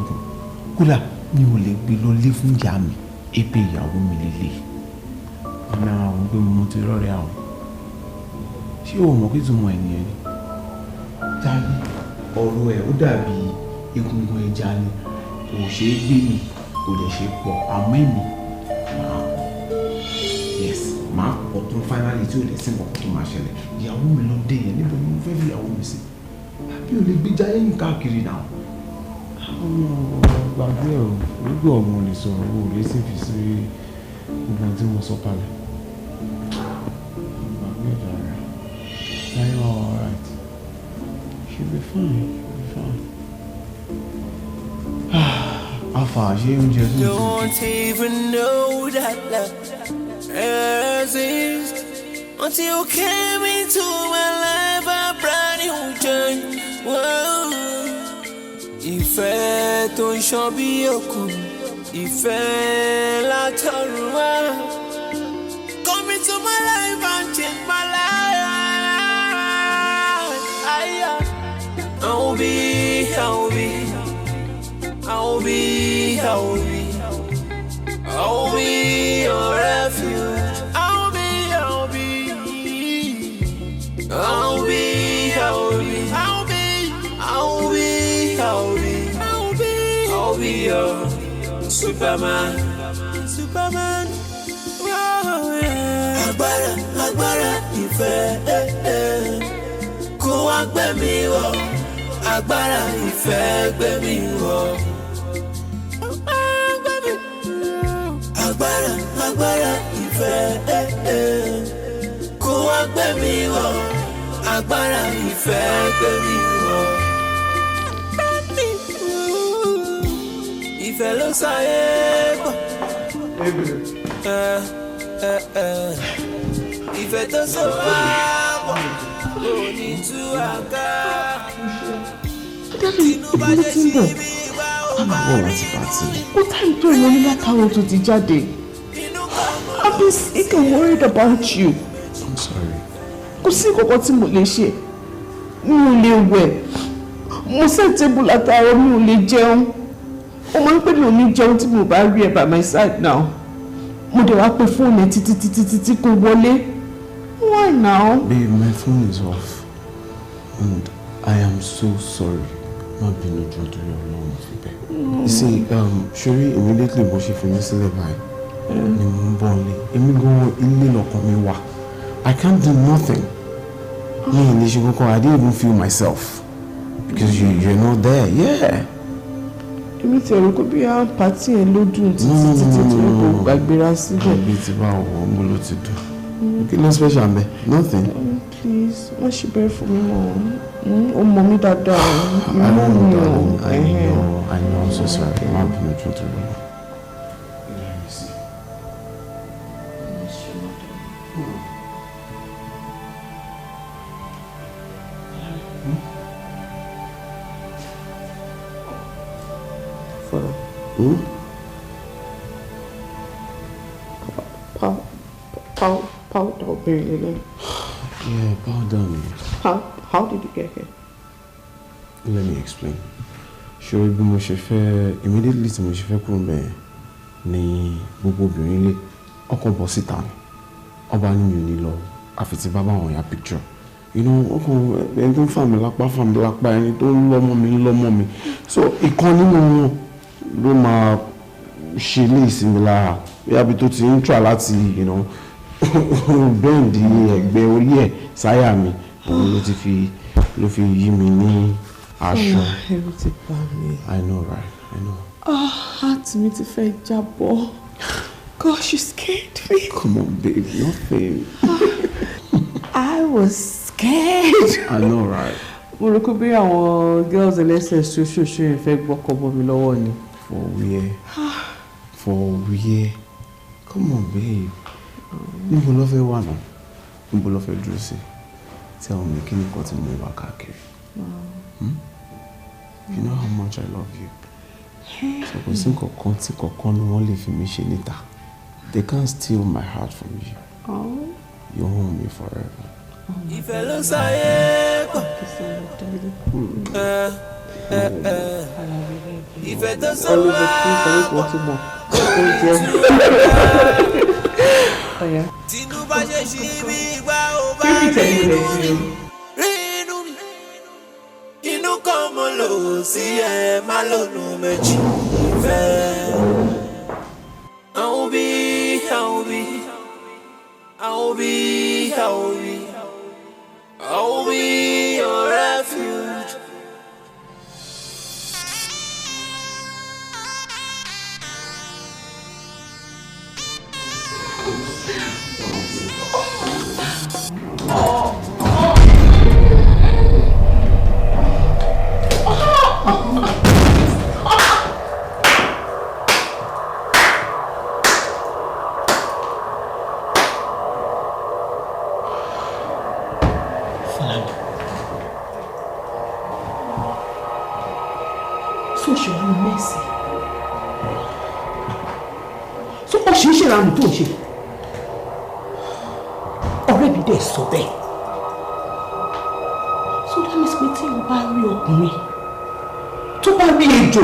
Kódà mi ò lè gbé lọ lé fún ìyá mi. Ebe ìyàwó mi lélẹ̀. Àmì àwọn pé mo ti rọ́ọ̀rẹ́ àwọn. Ṣé o mọ̀ pé ìtumọ̀ ẹ̀ nìyẹn ni? Táyé, ọ̀rọ̀ ẹ̀ ó dàbí egungun ẹja ni, kò ṣeé gbé mi, kò lè ṣe pọ̀, àmọ́ èmi máa pọ̀. Yes, máa pọ̀ tán finally tí ò lè sí nǹkan tó máa ṣẹlẹ̀. Ìyàwó mi ló dé yẹn, níbo ni mo fẹ́ fi ìyàwó mi sí? Mi ò lè gbé Jayé yìí káàkiri náà. Ọmọ gbàgbé ẹ̀ o, gbogbo ọmọ lè sọ̀rọ̀, o lè sì fi sí gbogbo ohun tí mo sọ kalẹ̀. Gbàgbé ìjà rẹ̀. Jayé wà alright. She'll be fine, she'll be fine. Afa, ṣé oúnjẹ tó ń Don't even know that love exists until you came into my life, a brand new journey. Whoa. Ìfẹ́ tó ń ṣàn bí òkun, ìfẹ́ látọ̀run wá. Come into my life and change my life. Aya. I'll be, I'll be, I'll be, I'll be, I'll be your refuge. I'll be, I'll be, I'll be, I'll be, I'll be, I'll be, I'll be, I'll be, I'll be your Superman, Superman. Oh, yeah. Agbára, agbára ìfẹ́, eh, eh. Kó wá gbé mi wọ̀. Agbára ìfẹ́ gbé mi wọ̀. Agbára, agbára ìfẹ́, eh, eh. Kó wá gbé mi wọ̀. Agbára ìfẹ́ gbé mi wọ̀. Ìfẹ́ ló sáyé pọ̀. Eh, eh, eh. Ìfẹ́ tó so wá pọ̀ kò ní tú àká. Ibo ló ti ń bọ̀? Àbọ̀ láti party. Ó time tó ìwọ ní látàwọn tó ti jáde. I've been sick and worried about you. I'm sorry. Kò sí nǹkan tí mo lè ṣe. Mi ò lè wẹ̀. Mo set table látàárọ̀, mi ò lè jẹun. Ó máa ń pè mí ò ní jẹun tí mo bá rí ẹ by my side now. Mo dẹ̀ wá pe fóònù ẹ títí títí títí kò wọlé. Why now? Babe, my phone is off. And I am so sorry. Má bínú, jọ̀ọ́, torí Ọlọ́run fi bẹ́ẹ̀. You see, ṣorí immediately bó ṣe fi mí sílẹ̀ báyìí ni mo ń bọ̀ nílé. Èmi gan ilé lọkàn mi wà. I can't do nothing. Mi ì lè ṣe kankan. I didn't even feel myself. Because you're not there. Yeah. Èmi ti rò pé bí a party ẹ̀ ló dùn títí títí tí wọ́n kò gbàgbéra síbẹ̀. Àbí ti bá wọ̀ ọ́ mo ló ti dùn. Kí ló special ń bẹ? Nothing. Please, má ṣe bẹ́ẹ̀ fún mi mọ́. Ó mọ mi dáadáa o. I know, darling. I know. I know. I'm so sorry. Má bínú, jọ̀ọ́, torí Ọlọ́run. Let me see. Fọlá. Hmm? Powder obìnrin lélẹ̀. Yeah, powder ni. How did you get here? Let me explain. Ṣé bí mo ṣe fẹ́ immediately tí mo ṣe fẹ́ kúrò bẹ́ẹ̀ ni gbogbo obìnrin lé ọkàn bọ́ síta ni. Ọba ní mi ò ní lọ àfi tí bá bá wọn ya picture. Ọkàn ẹni tó ń fà mí lápá fà mí lápá, ẹni tó ń lọ́mọ mi ń lọ́mọ mi. So ìkan nínú wọn ló máa ṣe ilé ìsinmi lára. Bóyá bí tó ti ń try láti bend ẹ̀gbẹ́ orí ẹ̀ sáyà mi, òun ló ti fi ló fi yí mi ní aṣọ. Ẹ̀rù ti bà mí. I know, right? I know. Ah, heart mi ti fẹ́ jábọ́. Gosh, you scared me. Come on, babe, nothing. I was scared. I know, right? Mo rò pé bí àwọn girls ẹlẹ́sẹ̀ ṣoṣooṣo yẹn fẹ́ gbọ́kọ̀ bọ́ mi lọ́wọ́ ni. For where? For where? Come on, babe. Níbo ló fẹ́ wà náà? Níbo ló fẹ́ dúró sí? Tell me, kí ni nǹkan tí mo wá káàkiri? Hmm? You know how much I love you. So kò sí nǹkan kan tí kankan ni wọ́n lè fi mí ṣe níta. They can't steal my heart from you. Oh. You own me forever. Ìfẹ́ ló sáyé pọ̀. Eh, eh, eh. Ìfẹ́ tó so wá pọ̀. Tinú bá ṣe ṣí bí ìgbà ò bá rí inú mi. Rí inú mi. Inú kan mo lò sí ẹ má lónú méjì. Ìfẹ́. Àwọn bí, àwọn bí, àwọn bí, àwọn bí, I'll be your refuge. Tó ṣe wà ní mess. So ó ṣe é ṣèrànù tó ń ṣe. Ọ̀rẹ́ mi dẹ̀ sọ bẹ́ẹ̀. So that means pé tí o bá rí ọkùnrin tó bá rí ejò,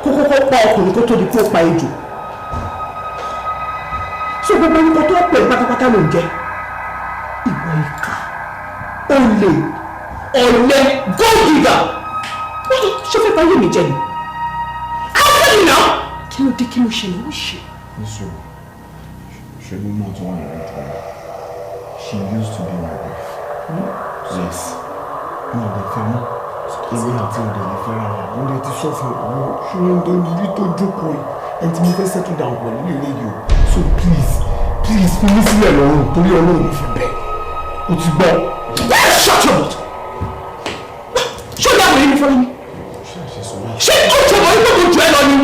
kó kọ́kọ́ pa ọkùnrin kó tó di pé ó pa ejò. So gbogbo orúkọ tó pè pátápátá ló ń jẹ́. Ìwọ ìkà, olè, ọ̀lẹ, gold digger. Ṣé o fẹ́ bá yé mi jẹ ni? Answer me now! Kí ló dé? Kí ló ṣẹlẹ̀? Ó ṣe. Nísòro, ṣe ló mọ̀ tó wà ní ìjọ? She used to be my wife. Yes. Mi ò lè fẹ́ mọ́. Èmi àti ọ̀dẹ̀ lè fẹ́ra wa. Mo lè ti sọ fún ọmọ ṣùgbọ́n tó rí tó jókòó yìí. Ẹni tí mo fẹ́ settle down pẹ̀lú lélẹ́yìí o. So please, please, fi mí sílẹ̀ lọ́rùn torí Ọlọ́run fi bẹ̀. O ti gbọ́. Shut your mouth! Ṣé o dáhùn yìí ní fọlọ́ mi? Ṣé o tó mọ̀ nípa tó jù ẹ lọ ni?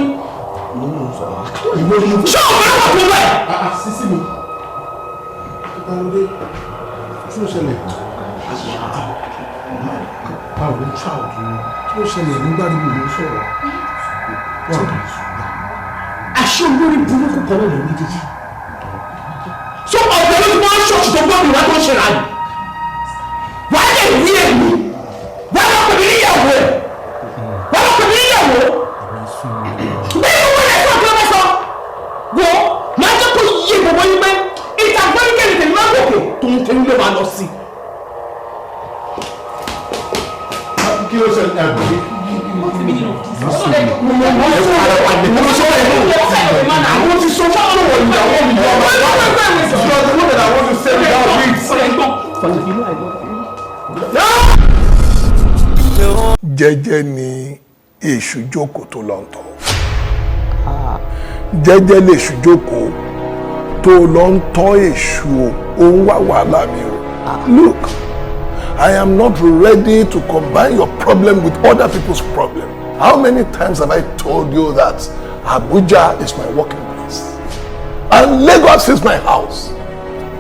Ṣé o fẹ́ wà fún wẹ̀? Sísí mi. Ìgbàlódé. Kí ló ṣẹlẹ̀? Báwo ló ń ṣàwùjọ? Kí ló ṣẹlẹ̀ nígbà tí mo ń sọ̀rọ̀? Àṣé olórí burúkú kan náà lè méjèèjì. So ọ̀dọ́ ló ti máa ń ṣọ́ọ̀ṣì tó gbọ́ mi wá tó ń ṣe rà ní. Wàá lè rí èmi. Wàá lọ pè mí níyàwó ẹ̀. Wàá lọ pè mí níyàwó. Bẹ́ẹ̀ni wọ́n lè sọ kí ló fẹ́ sọ. Wo máa jẹ́ kó yé gbogbo yín pé ìtàgbọ́n ní kẹ́lẹ́ tèmi máa ń gòkè tó ń tẹ́lẹ̀ ló máa lọ sí. Kí ló ṣẹlẹ̀? Àwọn ti sọ fáwọn ìyàwó mi lọ́wọ́. You are the one that I want to settle down with. Jẹ́jẹ́ ni èṣù jókòó tó lọ ń tọ́. Jẹ́jẹ́ lèṣù jókòó tó lọ ń tọ́ èṣù o. Ó ń wá wàhálà mi o. Look, I am not ready to combine your problem with other people's problem. How many times have I told you that Abuja is my working place and Lagos is my house?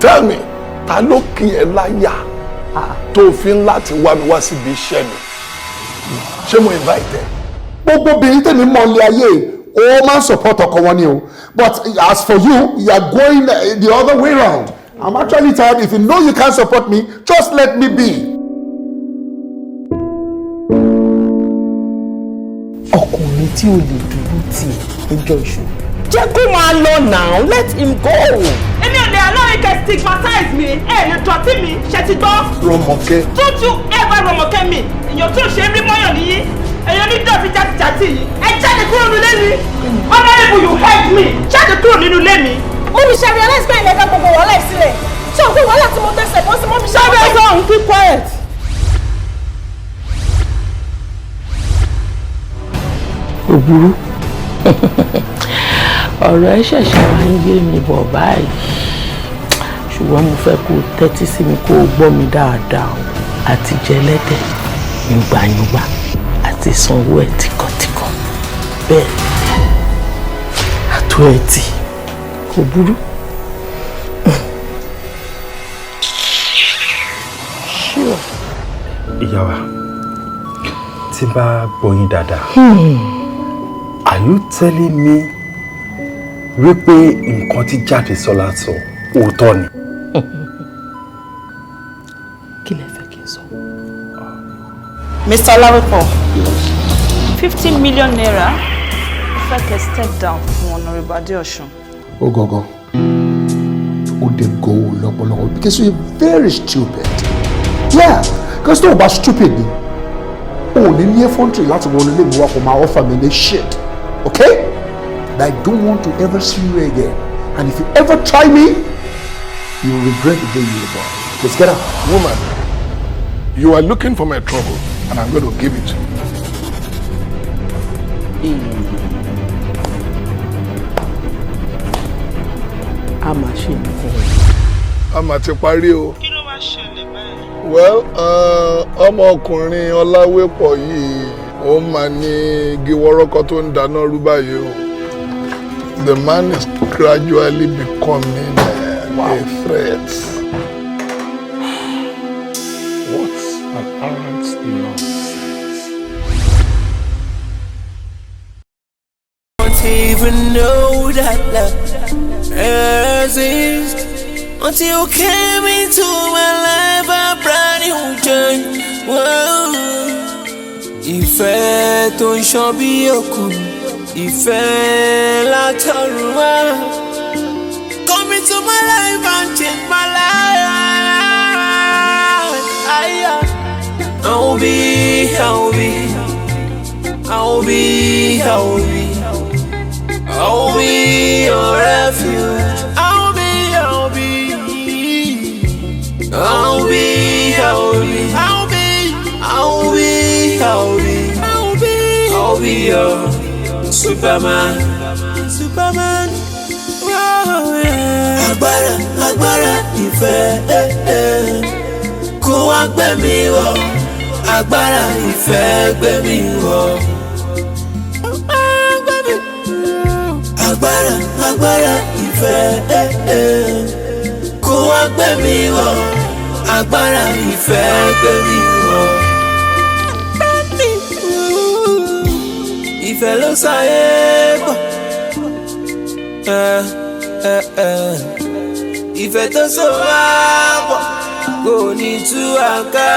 Tell me, ta ló kí ẹ láyà tó fi ń láti wá mi wá síbi iṣẹ́ mi? Ṣé mo invite ẹ? Gbogbo obìnrin tèmi mọ̀ ní ayé, ó máa ń support ọkọ wọn ni o, but as for you, you are going the other way round. I'm actually tired. If you know you can't support me, just let me be. Ọkùnrin tí ò lè dúró tì í níjọ́ ìṣòro, jẹ́ kó máa lọ now, let him go. Èmi ò lè allow you to stigmatize me. Ẹ lè dọ̀tí mi, ṣe ti gbọ́? Rọ́mọkẹ́. Don't you ever Rọ́mọkẹ́ mi. Èèyàn tó ṣe é rí mọ́yàn nìyí. Èèyàn ní dọ̀tí játijàti yìí. Ẹ jáde kúrò nínú ilé mi. Honourable, you hate me. Jáde kúrò nínú ilé mi. Mummy, ṣe realize pé ilẹ̀ dá gbogbo wàhálà yìí sílẹ̀? Ṣé o pé wàhálà tí mo tẹ̀sẹ̀ bọ́ sí, mummy, ṣe Ṣé ẹ sọ òun, keep quiet. Kò burú, ọ̀rọ̀ ẹ ṣẹ̀ṣẹ̀ wá ń yé mi bọ̀ báyìí, ṣùgbọ́n mo fẹ́ kó o tẹ́tí sí mi, kó o gbọ́ mi dáadáa o. Àti jẹlẹ́dẹ̀ yùngbàyùngbà àti sanwó ẹ̀ tíkọ̀tíkọ̀, bẹ́ẹ̀ àtó ẹ̀ tì kò burú. Sure. Ìyá wa, tí n bá gbọ́ yín dáadáa, are you telling me wípé nǹkan tí Jádesọ́lá sọ òótọ́ ni? Kí lẹ fẹ́ kí n sọ? Mr. Olawepo, ₦50 million, mo fẹ́ kẹ́ step down fún Honourable Adeosun. Ó gangan, ó dé go lọ́pọ̀lọpọ̀ because you are very stupid. Yeah, because tó o bá stupid ni, o ò ní ní effrontery láti wọnú ilé mi wá kó máa offer mi ní shit, okay? And I don't want to ever see you again, and if you ever try me, you will regret the day you were born. Let's get out. Woman, you are looking for my trouble and I'm going to give it to you. A máa ṣe nǹkan o. A máa ti parí o. Kí ló wá ṣẹlẹ̀ báyìí? Well, ọmọkùnrin Ọláwépọ̀ yìí, ó máa ní igi wọ́rọ́kọ́ tó ń dáná rú báyìí o. The man is gradually becoming a threat. What an arrant nonsense. even know that love exists until you came into my life, a brand new journey. Whoa. Ìfẹ́ tó ń ṣàn bí òkun, ìfẹ́ látọ̀run wá. Come into my life and change my life. I'll be, I'll be, I'll be, I'll be, I'll be your refuge. I'll be, I'll be, I'll be, I'll be, I'll be, I'll be, I'll be, I'll be, I'll be your Superman, Superman. Oh, yeah. Agbára, agbára ìfẹ́, eh, eh. Kó wá gbé mi wọ̀. Agbára ìfẹ́ gbé mi wọ̀. Agbára, agbára ìfẹ́, eh, eh. Kó wá gbé mi wọ̀. Agbára ìfẹ́ gbé mi wọ̀. Ìfẹ́ ló sáyé pọ̀. Eh, eh, eh. Ìfẹ́ tó so wá pọ̀ kò ní tú àká.